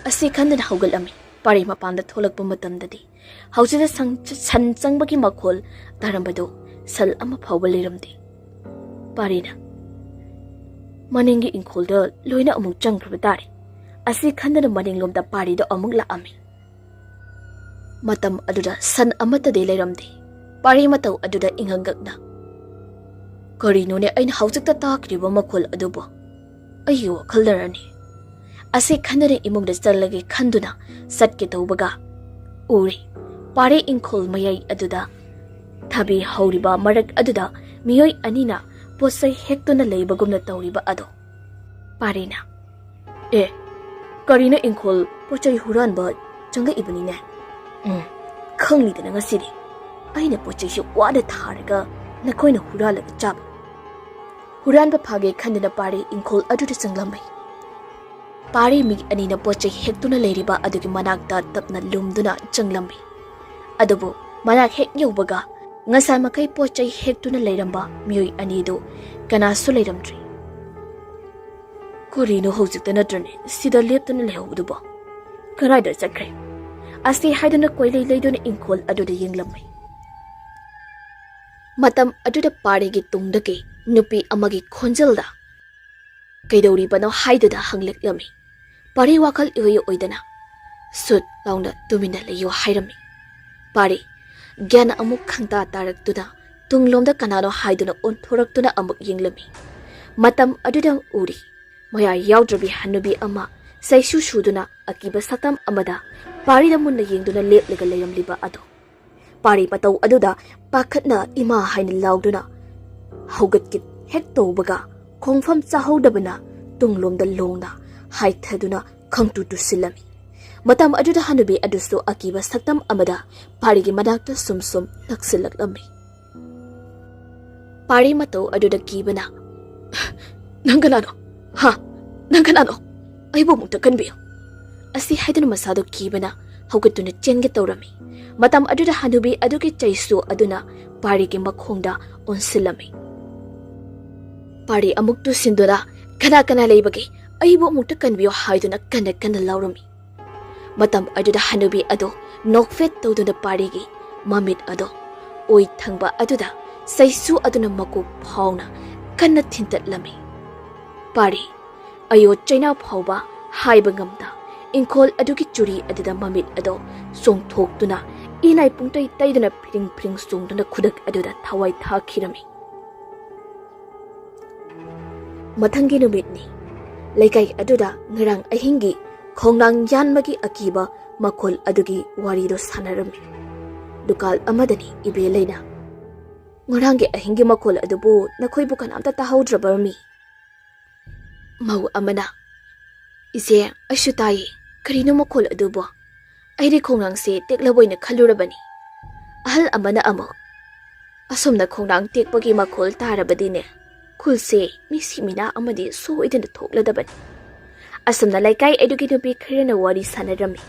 ꯑꯁꯤ ꯈꯟꯗꯅ ꯍꯧꯒꯠꯂꯝꯃꯤ꯫ ꯄꯥꯔꯤ ꯃꯄꯥꯟꯗ ꯊꯣꯛꯂꯛꯄ ꯃꯇꯝꯗꯗꯤ ꯍꯧꯖꯤꯛꯇ ꯁꯪ-, ꯁꯟ ꯆꯪꯕꯒꯤ ꯃꯈꯣꯜ ꯇꯥꯔꯝꯕꯗꯨ ꯁꯟ ꯑꯃ ꯐꯥꯎꯕ ꯂꯩꯔꯝꯗꯦ꯫ ꯄꯥꯔꯤꯅ, "ꯃꯅꯤꯡꯒꯤ ꯏꯪꯈꯣꯜꯗ ꯂꯣꯏꯅ ꯑꯃꯨꯛ ꯆꯪꯈ꯭ꯔꯕ ꯇꯥꯔꯦ" ꯑꯁꯤ ꯈꯟꯗꯅ ꯃꯅꯤꯡꯂꯣꯝꯗ ꯄꯥꯔꯤꯗꯣ ꯑꯃꯨꯛ ꯂꯥꯛꯑꯝꯃꯤ꯫ ꯃꯇꯝ ꯑꯗꯨꯗ ꯁꯟ ꯑꯃꯠꯇꯗꯤ ꯂꯩꯔꯝꯗꯦ꯫ ꯄꯥꯔꯤ ꯃꯇꯧ ꯑꯗꯨꯗ ꯏꯉꯛꯉꯛꯅ, "ꯀꯔꯤꯅꯣꯅꯦ ꯑꯩꯅ ꯍꯧꯖꯤꯛꯇ ꯇꯥꯈ꯭ꯔꯤꯕ ꯃꯈꯣꯜ ꯑꯗꯨꯕꯨ?" ꯑꯩꯒꯤ ꯋꯥꯈꯜꯗꯅꯅꯤ꯫ ꯑꯁꯤ ꯈꯟꯗꯨꯅ ꯏꯃꯨꯡꯗ ꯆꯠꯂꯒꯦ ꯈꯟꯗꯨꯅ ꯆꯠꯀꯦ ꯇꯧꯕꯒ ꯎꯔꯦ, ꯄꯥꯔꯦ ꯏꯪꯈꯣꯜ ꯃꯌꯥꯏ ꯑꯗꯨꯗ ꯊꯕꯤ ꯍꯧꯔꯤꯕ ꯃꯔꯛ ꯑꯗꯨꯗ ꯃꯤꯑꯣꯏ ꯑꯅꯤꯅ ꯄꯣꯠꯆꯩ ꯍꯦꯛꯇꯨꯅ ꯂꯩꯕꯒꯨꯝꯅ ꯇꯧꯔꯤꯕ ꯑꯗꯣ꯫ ꯄꯥꯔꯦꯅ, "ꯑꯦ, ꯀꯔꯤꯅ ꯏꯪꯈꯣꯜ ꯄꯣꯠꯆꯩ ꯍꯨꯔꯥꯟꯕ ꯆꯪꯂꯛꯏꯕꯅꯤꯅꯦ꯫ ꯎꯝ, ꯈꯪꯂꯤꯗꯅ ꯉꯁꯤꯗꯤ꯫ ꯑꯩꯅ ꯄꯣꯠꯆꯩꯁꯤ ꯋꯥꯅ ꯊꯥꯔꯒ ꯅꯈꯣꯏꯅ ꯍꯨꯔꯥꯜꯂꯒ ꯆꯥꯕ꯫" ꯍꯨꯔꯥꯟꯕ ꯐꯥꯒꯦ ꯈꯟꯗꯨꯅ ꯄꯥꯔꯦ ꯏꯪꯈꯣꯜ ꯑꯗꯨꯗ ꯆꯪꯂꯝꯃꯤ꯫ ꯄꯥꯔꯦ ꯃꯤ ꯑꯅꯤꯅ ꯄꯣꯠꯆꯩ ꯍꯦꯛꯇꯨꯅ ꯂꯩꯔꯤꯕ ꯑꯗꯨꯒꯤ ꯃꯅꯥꯛꯇ ꯇꯞꯅ ꯂꯨꯝꯗꯨꯅ ꯆꯪꯂꯝꯃꯤ꯫ ꯑꯗꯨꯕꯨ ꯃꯅꯥꯛ ꯍꯦꯛ ꯌꯧꯕꯒ ꯉꯁꯥꯏ ꯃꯈꯩ ꯄꯣꯠꯆꯩ ꯍꯦꯛꯇꯨꯅ ꯂꯩꯔꯝꯕ ꯃꯤꯑꯣꯏ ꯑꯅꯤꯗꯨ ꯀꯅꯥꯁꯨ ꯂꯩꯔꯝꯗ꯭ꯔꯤ꯫ "ꯀꯔꯤꯅꯣ ꯍꯧꯖꯤꯛꯇ ꯅꯠꯇ꯭ꯔꯅꯦ ꯁꯤꯗ ꯂꯦꯞꯇꯨꯅ ꯂꯩꯍꯧꯕꯗꯨꯕꯣ? ꯀꯗꯥꯏꯗ ꯆꯠꯈ꯭ꯔꯦ?" ꯑꯁꯤ ꯍꯥꯏꯗꯨꯅ ꯀꯣꯏꯂꯩ ꯂꯩꯗꯨꯅ ꯏꯪꯈꯣꯜ ꯑꯗꯨꯗ ꯌꯦꯡꯂꯝꯃꯤ꯫ ꯃꯇꯝ ꯑꯗꯨꯗ ꯄꯥꯔꯦꯒꯤ ꯇꯨꯡꯗꯒꯤ ꯅꯨꯄꯤ ꯑꯃꯒꯤ ꯈꯣꯟꯖꯦꯜꯗ, "ꯀꯩꯗꯧꯔꯤꯕꯅꯣ?" ꯍꯥꯏꯗꯨꯅ ꯍꯪꯂꯛꯂꯝꯃꯤ꯫ ꯄꯥꯔꯦ ꯋꯥꯈꯜ ꯏꯑꯣꯏ ꯑꯣꯏꯗꯅ, "ꯁꯨꯠ ꯂꯥꯎꯅ ꯇꯨꯃꯤꯟꯅ ꯂꯩꯌꯨ" ꯍꯥꯏꯔꯝꯃꯤ꯫ ꯄꯥꯔꯦ ꯒ꯭ꯌꯥꯟ ꯑꯃꯨꯛ ꯈꯪꯇꯥ ꯇꯥꯔꯛꯇꯨꯅ ꯇꯨꯡꯂꯣꯝꯗ ꯀꯅꯥꯅꯣ ꯍꯥꯏꯗꯨꯅ ꯑꯣꯟꯊꯣꯔꯛꯇꯨꯅ ꯑꯃꯨꯛ ꯌꯦꯡꯂꯝꯃꯤ꯫ ꯃꯇꯝ ꯑꯗꯨꯗ ꯎꯔꯤ, ꯃꯌꯥ ꯌꯥꯎꯗ꯭ꯔꯕꯤ ꯍꯅꯨꯕꯤ ꯑꯃ ꯆꯩꯁꯨ ꯁꯨꯗꯨꯅ ꯑꯀꯤꯕ ꯁꯛꯇꯝ ꯑꯃꯗ ꯄꯥꯔꯦꯗ ꯃꯨꯟꯅ ꯌꯦꯡꯗꯨꯅ ꯂꯦꯞꯂꯒ ꯂꯩꯔꯝꯂꯤꯕ ꯑꯗꯣ꯫ ꯄꯥꯔꯦ ꯃꯇꯧ ꯑꯗꯨꯗ ꯄꯥꯈꯠꯅ "ꯏꯃꯥ" ꯍꯥꯏꯅ ꯂꯥꯎꯗꯨꯅ ꯍꯧꯒꯠꯀꯦ ꯍꯦꯛ ꯇꯧꯕꯒ ꯈꯣꯡꯐꯝ ꯆꯥꯍꯧꯗꯕꯅ ꯇꯨꯡꯂꯣꯝꯗ ꯂꯣꯡꯅ ꯍꯥꯏꯊꯗꯨꯅ ꯈꯪꯇꯨ ꯇꯨꯁꯤꯜꯂꯝꯃꯤ꯫ ꯃꯇꯝ ꯑꯗꯨꯗ ꯍꯅꯨꯕꯤ ꯑꯗꯨꯁꯨ ꯑꯀꯤꯕ ꯁꯛꯇꯝ ꯑꯃꯗ ꯄꯥꯔꯦꯒꯤ ꯃꯅꯥꯛꯇ ꯁꯨꯝ ꯁꯨꯝ ꯅꯛꯁꯤꯜꯂꯛꯂꯝꯃꯤ꯫ ꯄꯥꯔꯦ ꯃꯇꯧ ꯑꯗꯨꯗ ꯀꯤꯕꯅ, "ꯅꯪ ꯀꯅꯥꯅꯣ? ꯍꯥ? ꯅꯪ ꯀꯅꯥꯅꯣ? ꯑꯩꯕꯨ ꯑꯃꯨꯛꯇ ꯀꯟꯕꯤꯌꯨ!" ꯑꯁꯤ ꯍꯥꯏꯗꯨꯅ ꯃꯁꯥꯗꯨ ꯀꯤꯕꯅ ꯍꯧꯒꯠꯇꯨꯅ ꯆꯦꯟꯒꯦ ꯇꯧꯔꯝꯃꯤ꯫ ꯃꯇꯝ ꯑꯗꯨꯗ ꯍꯅꯨꯕꯤ ꯑꯗꯨꯒꯤ ꯆꯩꯁꯨ ꯑꯗꯨꯅ ꯄꯥꯔꯦꯒꯤ ꯃꯈꯣꯡꯗ ꯑꯣꯟꯁꯤꯜꯂꯝꯃꯤ꯫ ꯄꯥꯔꯦ ꯑꯃꯨꯛ ꯇꯨꯁꯤꯟꯗꯨꯅ, "ꯀꯅꯥ ꯀꯅꯥ ꯂꯩꯕꯒꯦ? ꯑꯩꯕꯨ ꯑꯃꯨꯛꯇ ꯀꯟꯕꯤꯌꯨ" ꯍꯥꯏꯗꯨꯅ ꯀꯟꯅ ꯀꯟꯅ ꯂꯥꯎꯔꯝꯃꯤ꯫ ꯃꯇꯝ ꯑꯗꯨꯗ ꯍꯅꯨꯕꯤ ꯑꯗꯨ ꯅꯣꯛꯐꯦꯠ ꯇꯧꯗꯨꯅ ꯄꯥꯔꯦꯒꯤ ꯃꯃꯤꯠ ꯑꯗꯨ ꯑꯣꯏ ꯊꯪꯕ ꯑꯗꯨꯗ ꯆꯩꯁꯨ ꯑꯗꯨꯅ ꯃꯀꯣꯛ ꯐꯥꯎꯅ ꯀꯟꯅ ꯊꯤꯟꯇꯠꯂꯝꯃꯤ꯫ ꯄꯥꯔꯦ ꯑꯌꯣ ꯆꯩꯅꯥ ꯐꯥꯎꯕ ꯍꯥꯏꯕ ꯉꯝꯗ ꯏꯪꯈꯣꯜ ꯑꯗꯨꯒꯤ ꯆꯨꯔꯤ ꯑꯗꯨꯗ ꯃꯃꯤꯠ ꯑꯗꯨ ꯆꯣꯡꯊꯣꯛꯇꯨꯅ ꯏꯅꯥꯏ ꯄꯨꯡꯇꯩ ꯇꯩꯗꯨꯅ ꯐꯤꯔꯤꯡ ꯐꯤꯔꯤꯡ ꯆꯣꯡꯗꯨꯅ ꯈꯨꯗꯛ ꯑꯗꯨꯗ ꯊꯋꯥꯏ ꯊꯥꯈꯤꯔꯝꯃꯤ꯫ ꯃꯊꯪꯒꯤ ꯅꯨꯃꯤꯠꯅꯤ꯫ ꯂꯩꯀꯥꯏ ꯑꯗꯨꯗ ꯉꯔꯥꯡ ꯑꯍꯤꯡꯒꯤ ꯈꯣꯡꯅꯥꯡ ꯌꯥꯟꯕꯒꯤ ꯑꯀꯤꯕ ꯃꯈꯣꯜ ꯑꯗꯨꯒꯤ ꯋꯥꯔꯤꯗꯣ ꯁꯥꯟꯅꯔꯝꯃꯤ꯫ ꯗꯨꯀꯥꯜ ꯑꯃꯗꯅꯤ ꯏꯕꯦ ꯂꯩꯅ꯫ "ꯉꯔꯥꯡꯒꯤ ꯑꯍꯤꯡꯒꯤ ꯃꯈꯣꯜ ꯑꯗꯨꯕꯨ ꯅꯈꯣꯏꯕꯨ ꯀꯅꯥꯝꯇ ꯇꯥꯍꯧꯗ꯭ꯔꯕꯔꯃꯤ?" ꯃꯧ ꯑꯃꯅ, "ꯏꯆꯦ, ꯑꯩꯁꯨ ꯇꯥꯏꯌꯦ꯫ ꯀꯔꯤꯅꯣ ꯃꯈꯣꯜ ꯑꯗꯨꯕꯣ? ꯑꯩꯗꯤ ꯈꯣꯡꯅꯥꯡꯁꯦ ꯇꯦꯛꯂꯕꯣꯏꯅ ꯈꯜꯂꯨꯔꯕꯅꯤ꯫" ꯑꯍꯜ ꯑꯃꯅ ꯑꯃꯨꯛ, "ꯑꯁꯣꯝꯅ ꯈꯣꯡꯅꯥꯡ ꯇꯦꯛꯄꯒꯤ ꯃꯈꯣꯜ ꯇꯥꯔꯕꯗꯤꯅꯦ, ꯈꯨꯜꯁꯦ ꯃꯤꯁꯤ ꯃꯤꯅꯥ ꯑꯃꯗꯤ ꯁꯣꯏꯗꯅ ꯊꯣꯛꯂꯗꯕꯅꯤ꯫" ꯑꯁꯣꯝꯅ ꯂꯩꯀꯥꯏ ꯑꯗꯨꯒꯤ ꯅꯨꯄꯤ ꯈꯔꯅ ꯋꯥꯔꯤ ꯁꯥꯟꯅꯔꯝꯃꯤ꯫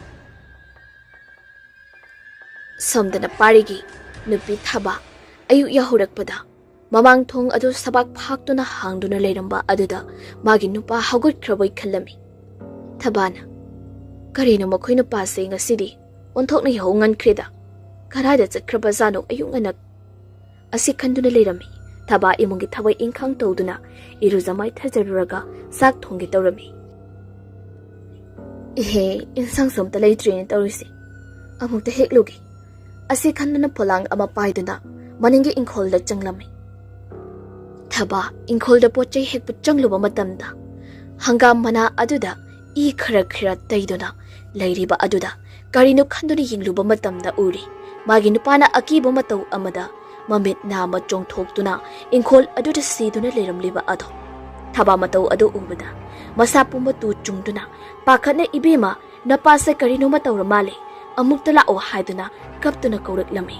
ꯁꯣꯝꯗꯅ ꯄꯥꯔꯤꯒꯤ ꯅꯨꯄꯤ ꯊꯥꯕ ꯑꯌꯨꯛ ꯌꯥꯍꯧꯔꯛꯄꯗ ꯃꯃꯥꯡ ꯊꯣꯡ ꯑꯗꯨ ꯁꯕꯥꯛ ꯐꯥꯛꯇꯨꯅ ꯍꯥꯡꯗꯨꯅ ꯂꯩꯔꯝꯕ ꯑꯗꯨꯗ ꯃꯥꯒꯤ ꯅꯨꯄꯥ ꯍꯧꯒꯠꯈ꯭ꯔꯕꯣꯏ ꯈꯜꯂꯝꯃꯤ꯫ ꯊꯥꯕꯅ, "ꯀꯔꯤꯅꯣ ꯃꯈꯣꯏ ꯅꯨꯄꯥꯁꯦ ꯉꯁꯤꯗꯤ ꯑꯣꯟꯊꯣꯛꯅ ꯌꯥꯍꯧ ꯉꯟꯈ꯭ꯔꯦꯗ꯫ ꯀꯗꯥꯏꯗ ꯆꯠꯈ꯭ꯔꯕꯖꯥꯠꯅꯣ ꯑꯌꯨꯛ ꯉꯟꯅ?" ꯑꯁꯤ ꯈꯟꯗꯨꯅ ꯂꯩꯔꯝꯃꯤ꯫ ꯊꯥꯕ ꯏꯃꯨꯡꯒꯤ ꯊꯕꯛ ꯏꯪꯈꯥꯡ ꯇꯧꯗꯨꯅ ꯏꯔꯨꯖ ꯃꯥꯏꯊꯖꯔꯨꯔꯒ ꯆꯥꯛ ꯊꯣꯡꯒꯦ ꯇꯧꯔꯝꯃꯤ꯫ "ꯏꯍꯦ, ꯏꯟꯁꯥꯡꯁꯨ ꯑꯝꯇ ꯂꯩꯇ꯭ꯔꯦꯅꯦ ꯇꯧꯔꯤꯁꯦ꯫ ꯑꯃꯨꯛꯇ ꯍꯦꯛꯂꯨꯒꯦ꯫" ꯑꯁꯤ ꯈꯟꯗꯨꯅ ꯄꯣꯂꯥꯡ ꯑꯃ ꯄꯥꯏꯗꯨꯅ ꯃꯅꯤꯡꯒꯤ ꯏꯪꯈꯣꯜꯗ ꯆꯪꯂꯝꯃꯤ꯫ ꯊꯥꯕ ꯏꯪꯈꯣꯜꯗ ꯄꯣꯠ ꯆꯩ ꯍꯦꯛꯄ ꯆꯪꯂꯨꯕ ꯃꯇꯝꯗ ꯍꯪꯒꯥꯝ ꯃꯅꯥ ꯑꯗꯨꯗ ꯏ ꯈꯔ ꯈꯔ ꯇꯩꯗꯨꯅ ꯂꯩꯔꯤꯕ ꯑꯗꯨꯗ ꯀꯔꯤꯅꯣ ꯈꯟꯗꯨꯅ ꯌꯦꯡꯂꯨꯕ ꯃꯇꯝꯗ ꯎꯔꯤ, ꯃꯥꯒꯤ ꯅꯨꯄꯥꯅ ꯑꯀꯤꯕ ꯃꯇꯧ ꯑꯃꯗ ꯃꯃꯤꯠ ꯅꯥ ꯑꯃ ꯆꯣꯡꯊꯣꯛꯇꯨꯅ ꯏꯪꯈꯣꯜ ꯑꯗꯨꯗ ꯁꯤꯗꯨꯅ ꯂꯩꯔꯝꯂꯤꯕ ꯑꯗꯣ꯫ ꯊꯥꯕ ꯃꯇꯧ ꯑꯗꯨ ꯎꯕꯗ ꯃꯁꯥ ꯄꯨꯝꯕ ꯇꯨ ꯆꯨꯡꯗꯨꯅ ꯄꯥꯈꯠꯅ, "ꯏꯕꯦꯝꯃ, ꯅꯄꯥꯁꯦ ꯀꯔꯤꯅꯣꯃ ꯇꯧꯔ ꯃꯥꯜꯂꯦ, ꯑꯃꯨꯛꯇ ꯂꯥꯛꯑꯣ" ꯍꯥꯏꯗꯨꯅ ꯀꯞꯇꯨꯅ ꯀꯧꯔꯛꯂꯝꯃꯤ꯫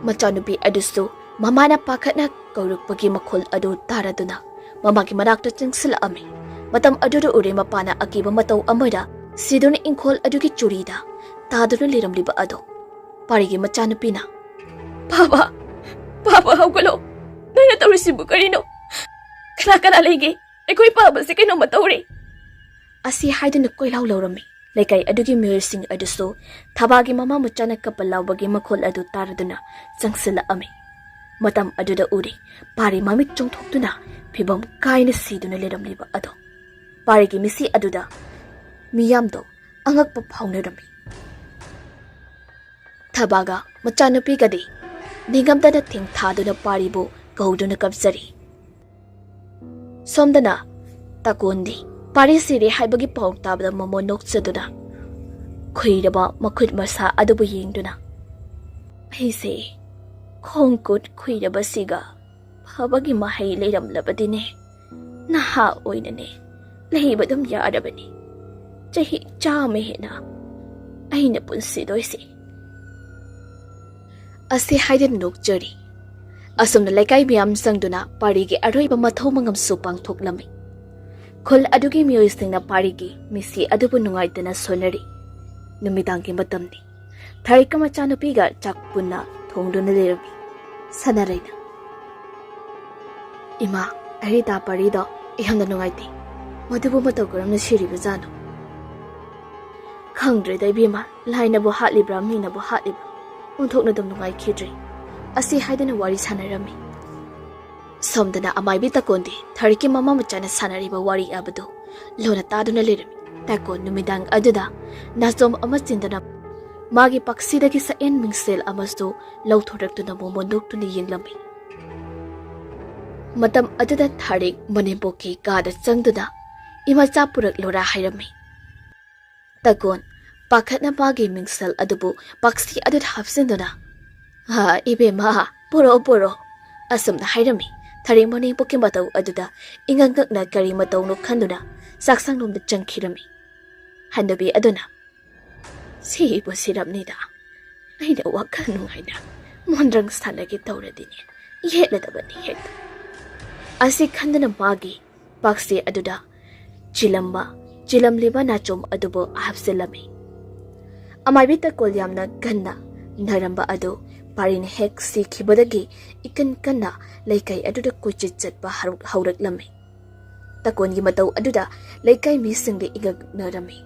ꯃꯆꯥꯅꯨꯄꯤ ꯑꯗꯨꯁꯨ ꯃꯃꯥꯅ ꯄꯥꯈꯠꯅ ꯀꯧꯔꯛꯄꯒꯤ ꯃꯈꯣꯜ ꯑꯗꯨ ꯇꯥꯔꯗꯨꯅ ꯃꯃꯥꯒꯤ ꯃꯅꯥꯛꯇ ꯆꯪꯁꯤꯜꯂꯛꯑꯝꯃꯤ꯫ ꯃꯇꯝ ꯑꯗꯨꯗ ꯎꯔꯦ ꯃꯄꯥꯅ ꯑꯀꯤꯕ ꯃꯇꯧ ꯑꯃꯗ ꯁꯤꯗꯨꯅ ꯏꯪꯈꯣꯜ ꯑꯗꯨꯒꯤ ꯆꯨꯔꯤꯗ ꯇꯥꯗꯨꯅ ꯂꯩꯔꯝꯂꯤꯕ ꯑꯗꯣ꯫ ꯄꯥꯔꯤꯒꯤ ꯃꯆꯥꯅꯨꯄꯤꯅ, "ꯄꯥꯕ, ꯄꯥꯕ, ꯍꯧꯒꯠꯂꯣ꯫ ꯅꯣꯏꯅ ꯇꯧꯔꯤꯁꯤꯕꯨ ꯀꯔꯤꯅꯣ? ꯀꯅꯥ ꯀꯅꯥ ꯂꯩꯒꯦ? ꯑꯩꯈꯣꯏ ꯄꯥꯕꯁꯦ ꯀꯩꯅꯣꯝꯃ ꯇꯧꯔꯦ!" ꯑꯁꯤ ꯍꯥꯏꯗꯨꯅ ꯀꯣꯏꯂꯥꯎ ꯂꯥꯎꯔꯝꯃꯤ꯫ ꯂꯩꯀꯥꯏ ꯑꯗꯨꯒꯤ ꯃꯤꯑꯣꯏꯁꯤꯡ ꯑꯗꯨꯁꯨ ꯊꯥꯕꯒꯤ ꯃꯃꯥ ꯃꯆꯥꯅ ꯀꯞꯄ ꯂꯥꯎꯕꯒꯤ ꯃꯈꯣꯜ ꯑꯗꯨ ꯇꯥꯔꯗꯨꯅ ꯆꯪꯁꯤꯜꯂꯛꯑꯝꯃꯤ꯫ ꯃꯇꯝ ꯑꯗꯨꯗ ꯎꯔꯦ ꯄꯥꯔꯤ ꯃꯃꯤꯠ ꯆꯣꯡꯊꯣꯛꯇꯨꯅ ꯐꯤꯕꯝ ꯀꯥꯏꯅ ꯁꯤꯗꯨꯅ ꯂꯩꯔꯝꯂꯤꯕ ꯑꯗꯣ꯫ ꯄꯥꯔꯤꯒꯤ ꯃꯤꯠꯁꯤ ꯑꯗꯨꯗ ꯃꯤꯌꯥꯝꯗꯣ ꯑꯉꯛꯄ ꯐꯥꯎꯅꯔꯝꯃꯤ꯫ ꯊꯥꯕꯒ ꯃꯆꯥꯅꯨꯄꯤꯒꯗꯤ ꯅꯤꯡꯉꯝꯗꯅ ꯊꯦꯡꯊꯥꯗꯨꯅ ꯄꯥꯔꯤꯕꯨ ꯀꯧꯗꯨꯅ ꯀꯞꯆꯔꯤ꯫ ꯁꯣꯝꯗꯅ ꯇꯀꯣꯟꯗꯤ ꯄꯥꯔꯤ ꯁꯤꯔꯦ ꯍꯥꯏꯕꯒꯤ ꯄꯥꯎ ꯇꯥꯕꯗ ꯃꯃꯣꯟ ꯅꯣꯛꯆꯗꯨꯅ ꯈꯨꯏꯔꯕ ꯃꯈꯨꯠ ꯃꯁꯥ ꯑꯗꯨꯕꯨ ꯌꯦꯡꯗꯨꯅ, "ꯑꯩꯁꯦ ꯈꯣꯡ ꯈꯨꯠ ꯈꯨꯏꯔꯕꯁꯤꯒ ꯐꯕꯒꯤ ꯃꯍꯩ ꯂꯩꯔꯝꯂꯕꯗꯤꯅꯦ, ꯅꯍꯥ ꯑꯣꯏꯅꯅꯦ ꯂꯩꯕ ꯑꯗꯨꯝ ꯌꯥꯔꯕꯅꯤ꯫ ꯆꯍꯤ ꯆꯥꯝꯃ ꯍꯦꯟꯅ ꯑꯩꯅ ꯄꯨꯟꯁꯤꯗꯣꯏꯁꯦ"꯫ ꯑꯁꯤ ꯍꯥꯏꯗꯨꯅ ꯅꯣꯛꯆꯔꯤ꯫ ꯑꯁꯨꯝꯅ ꯂꯩꯀꯥꯏ ꯃꯤꯌꯥꯝ ꯆꯪꯗꯨꯅ ꯄꯥꯔꯤꯒꯤ ꯑꯔꯣꯏꯕ ꯃꯊꯧ ꯃꯉꯝꯁꯨ ꯄꯥꯡꯊꯣꯛꯂꯝꯃꯤ꯫ ꯈꯨꯜ ꯑꯗꯨꯒꯤ ꯃꯤꯑꯣꯏꯁꯤꯡꯅ ꯄꯥꯔꯤꯒꯤ ꯃꯤꯁꯤ ꯑꯗꯨꯕꯨ ꯅꯨꯡꯉꯥꯏꯇꯅ ꯁꯣꯟꯅꯔꯤ꯫ ꯅꯨꯃꯤꯗꯥꯡꯒꯤ ꯃꯇꯝꯅꯤ꯫ ꯊꯥꯔꯤꯛꯀ ꯃꯆꯥꯅꯨꯄꯤꯒ ꯆꯥꯛ ꯄꯨꯟꯅ ꯊꯣꯡꯗꯨꯅ ꯂꯩꯔꯝꯃꯤ꯫ ꯁꯥꯟꯅꯔꯩꯅ, "ꯏꯃꯥ, ꯑꯩ ꯇꯥ ꯄꯥꯔꯤꯗꯣ ꯌꯥꯝꯅ ꯅꯨꯡꯉꯥꯏꯇꯦ꯫ ꯃꯗꯨꯕꯨ ꯃꯇꯧ ꯀꯔꯝꯅ ꯁꯤꯔꯤꯕꯖꯥꯠꯅꯣ?" "ꯈꯪꯗ꯭ꯔꯦꯗ ꯏꯕꯦꯝꯃ, ꯂꯥꯏꯅꯕꯨ ꯍꯥꯠꯂꯤꯕ꯭ꯔꯥ, ꯃꯤꯅꯕꯨ ꯍꯥꯠꯂꯤꯕ꯭ꯔꯥ, ꯑꯣꯟꯊꯣꯛꯅ ꯑꯗꯨꯝ ꯅꯨꯡꯉꯥꯏꯈꯤꯗ꯭ꯔꯦ"꯫ ꯑꯁꯤ ꯍꯥꯏꯗꯨꯅ ꯋꯥꯔꯤ ꯁꯥꯟꯅꯔꯝꯃꯤ꯫ ꯁꯣꯝꯗꯅ ꯑꯃꯥꯏꯕꯤ ꯇꯀꯣꯟꯗꯤ ꯊꯥꯔꯤꯛꯀꯤ ꯃꯃꯥ ꯃꯆꯥꯅ ꯁꯥꯟꯅꯔꯤꯕ ꯋꯥꯔꯤ ꯑꯗꯨ ꯂꯣꯟꯅ ꯇꯥꯗꯨꯅ ꯂꯩꯔꯝꯃꯤ꯫ ꯇꯀꯣꯟ ꯅꯨꯃꯤꯗꯥꯡ ꯑꯗꯨꯗ ꯅꯥꯆꯣꯝ ꯑꯃ ꯆꯤꯟꯗꯨꯅ ꯃꯥꯒꯤ ꯄꯥꯛꯁꯤꯗꯒꯤ ꯁꯛꯑꯦꯟ ꯃꯤꯡꯁꯦꯜ ꯑꯃꯁꯨ ꯂꯧꯊꯣꯔꯛꯇꯨꯅ ꯃꯣꯃꯣꯟ ꯅꯣꯛꯇꯨꯅ ꯌꯦꯡꯂꯝꯃꯤ꯫ ꯃꯇꯝ ꯑꯗꯨꯗ ꯊꯥꯔꯤꯛ ꯃꯅꯦꯝꯄꯣꯛꯀꯤ ꯀꯥꯗ ꯆꯪꯗꯨꯅ "ꯏꯃꯥꯆꯥ ꯄꯨꯔꯛꯂꯣꯔꯥ" ꯍꯥꯏꯔꯝꯃꯤ꯫ ꯇꯀꯣꯟ ꯄꯥꯈꯠꯅ ꯃꯥꯒꯤ ꯃꯤꯡꯁꯦꯜ ꯑꯗꯨꯕꯨ ꯄꯥꯛꯁꯤ ꯑꯗꯨꯗ ꯍꯥꯞꯆꯤꯟꯗꯨꯅ, "ꯍꯥ, ꯏꯕꯦꯝꯃ, ꯄꯨꯔꯛꯑꯣ, ꯄꯨꯔꯛꯑꯣ" ꯑꯁꯨꯝꯅ ꯍꯥꯏꯔꯝꯃꯤ꯫ ꯊꯥꯔꯤꯛ ꯃꯅꯦꯝꯄꯣꯛꯀꯤ ꯃꯇꯧ ꯑꯗꯨꯗ ꯏꯉꯛ ꯉꯛꯅ ꯀꯔꯤ ꯃꯇꯧꯅꯣ ꯈꯟꯗꯨꯅ ꯆꯥꯛꯁꯪꯂꯣꯝꯗ ꯆꯪꯈꯤꯔꯝꯃꯤ꯫ ꯍꯟꯅꯨꯕꯤ ꯑꯗꯨꯅ, "ꯁꯤꯕꯨ ꯁꯤꯔꯝꯅꯤꯗ, ꯑꯩꯅ ꯋꯥꯈꯜ ꯅꯨꯡꯉꯥꯏꯅ ꯃꯣꯟꯗ꯭ꯔꯪ ꯁꯥꯟꯅꯒꯦ ꯇꯧꯔꯗꯤꯅꯦ, ꯌꯦꯠꯂꯗꯕꯅꯤ ꯍꯦꯛꯇ" ꯑꯁꯤ ꯈꯟꯗꯨꯅ ꯃꯥꯒꯤ ꯄꯥꯛꯁꯤ ꯑꯗꯨꯗ ꯆꯤꯂꯝꯕ, ꯆꯤꯂꯝꯂꯤꯕ ꯅꯥꯆꯣꯝ ꯑꯗꯨꯕꯨ ꯍꯥꯞꯆꯤꯜꯂꯝꯃꯤ꯫ ꯑꯃꯥꯏꯕꯤ ꯇꯀꯣꯜ ꯌꯥꯝꯅ ꯀꯟꯅ ꯅꯥꯔꯝꯕ ꯑꯗꯨ ꯄꯥꯔꯤꯅ ꯍꯦꯛ ꯁꯤꯈꯤꯕꯗꯒꯤ ꯏꯀꯟ ꯀꯟꯅ ꯂꯩꯀꯥꯏ ꯑꯗꯨꯗ ꯀꯣꯏꯆꯠ ꯆꯠꯄ ꯍꯧꯔꯛ-, ꯍꯧꯔꯛꯂꯝꯃꯤ꯫ ꯇꯀꯣꯟꯒꯤ ꯃꯇꯧ ꯑꯗꯨꯗ ꯂꯩꯀꯥꯏ ꯃꯤꯁꯤꯡꯗꯤ ꯏꯉꯛꯅꯔꯝꯃꯤ꯫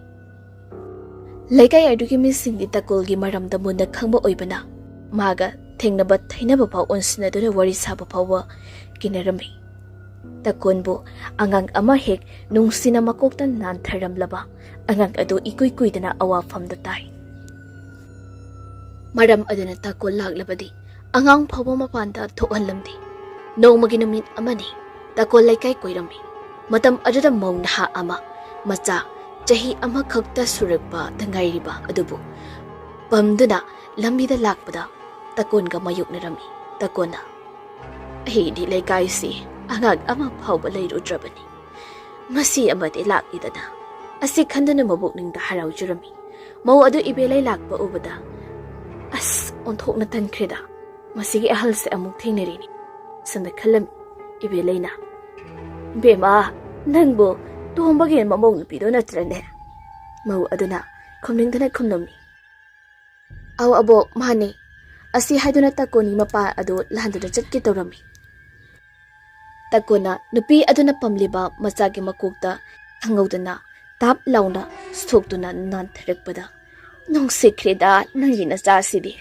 ꯂꯩꯀꯥꯏ ꯑꯗꯨꯒꯤ ꯃꯤꯁꯤꯡꯗꯤ ꯇꯀꯣꯜꯒꯤ ꯃꯔꯝꯗ ꯃꯨꯟꯅ ꯈꯪꯕ ꯑꯣꯏꯕꯅ, ꯃꯥꯒ ꯊꯦꯡꯅꯕ ꯊꯩꯅꯕ ꯐꯥꯎ ꯑꯣꯟꯁꯤꯟꯅꯗꯨꯅ ꯋꯥꯔꯤ ꯁꯥꯕ ꯐꯥꯎꯕ ꯀꯤꯅꯔꯝꯃꯤ꯫ ꯇꯀꯣꯟꯕꯨ ꯑꯉꯥꯡ ꯑꯃ ꯍꯦꯛ ꯅꯨꯡꯁꯤꯅ ꯃꯀꯣꯛꯇ ꯅꯥꯟꯊꯔꯝꯂꯕ ꯑꯉꯥꯡ ꯑꯗꯨ ꯏꯀꯨꯏ ꯀꯨꯏꯗꯅ ꯑꯋꯥꯐꯝꯗ ꯇꯥꯏ꯫ ꯃꯔꯝ ꯑꯗꯨꯅ ꯇꯀꯣꯜ ꯂꯥꯛꯂꯕꯗꯤ ꯑꯉꯥꯡ ꯐꯥꯎꯕ ꯃꯄꯥꯟꯗ ꯊꯣꯛꯍꯜꯂꯝꯗꯦ꯫ ꯅꯣꯡꯃꯒꯤ ꯅꯨꯃꯤꯠ ꯑꯃꯅꯤ ꯇꯀꯣꯜ ꯂꯩꯀꯥꯏ ꯀꯣꯏꯔꯝꯃꯤ꯫ ꯃꯇꯝ ꯑꯗꯨꯗ ꯃꯧ ꯅꯍꯥ ꯑꯃ, ꯃꯆꯥ ꯆꯍꯤ ꯑꯃꯈꯛꯇ ꯁꯨꯔꯛꯄꯗ ꯉꯥꯏꯔꯤꯕ ꯑꯗꯨꯕꯨ ꯄꯝꯗꯨꯅ ꯂꯝꯕꯤꯗ ꯂꯥꯛꯄꯗ ꯇꯀꯣꯟꯒ ꯃꯥꯌꯣꯛꯅꯔꯝꯃꯤ꯫ ꯇꯀꯣꯟꯅ, "ꯑꯩꯗꯤ ꯂꯩꯀꯥꯏꯁꯤ ꯑꯉꯥꯡ ꯑꯃ ꯐꯥꯎꯕ ꯂꯩꯔꯨꯗ꯭ꯔꯕꯅꯤ꯫ ꯃꯁꯤ ꯑꯃꯗꯤ ꯂꯥꯛꯂꯤꯗꯅ" ꯑꯁꯤ ꯈꯟꯗꯨꯅ ꯃꯕꯨꯛꯅꯤꯡꯗ ꯍꯔꯥꯎꯖꯔꯝꯃꯤ꯫ ꯃꯧ ꯑꯗꯨ ꯏꯕꯦꯂꯩ ꯂꯥꯛꯄ ꯎꯕꯗ, "ꯑꯁ, ꯑꯣꯟꯊꯣꯛꯅ ꯇꯟꯈ꯭ꯔꯦꯗ, ꯃꯁꯤꯒꯤ ꯑꯍꯜꯁꯦ ꯑꯃꯨꯛ ꯊꯦꯡꯅꯔꯤꯅꯤ" ꯁꯣꯝꯗ ꯈꯜꯂꯝꯃꯤ꯫ ꯏꯕꯦꯂꯩꯅ, "ꯕꯦꯝꯃ, ꯅꯪꯕꯨ ꯇꯣꯝꯕꯒꯤ ꯃꯃꯧ ꯅꯨꯄꯤꯗꯣ ꯅꯠꯇ꯭ꯔꯅꯦ?" ꯃꯧ ꯑꯗꯨꯅ ꯈꯨꯝꯅꯤꯡꯗꯅ ꯈꯨꯝꯂꯝꯃꯤ꯫ "ꯑꯧ ꯑꯕꯣꯛ, ꯃꯥꯅꯦ" ꯑꯁꯤ ꯍꯥꯏꯗꯨꯅ ꯇꯀꯣꯟꯒꯤ ꯃꯄꯥ ꯑꯗꯨ ꯂꯥꯟꯗꯨꯅ ꯆꯠꯀꯦ ꯇꯧꯔꯝꯃꯤ꯫ ꯇꯀꯣꯟꯅ ꯅꯨꯄꯤ ꯑꯗꯨꯅ ꯄꯝꯂꯤꯕ ꯃꯆꯥꯒꯤ ꯃꯀꯣꯛꯇ ꯈꯪꯍꯧꯗꯅ ꯇꯥꯞ ꯂꯥꯎꯅ ꯁꯣꯛꯇꯨꯅ ꯅꯥꯟꯊꯔꯛꯄꯗ, "ꯅꯨꯡꯁꯤꯈ꯭ꯔꯦꯗ ꯅꯪꯒꯤ ꯅꯆꯥꯁꯤꯗꯤ"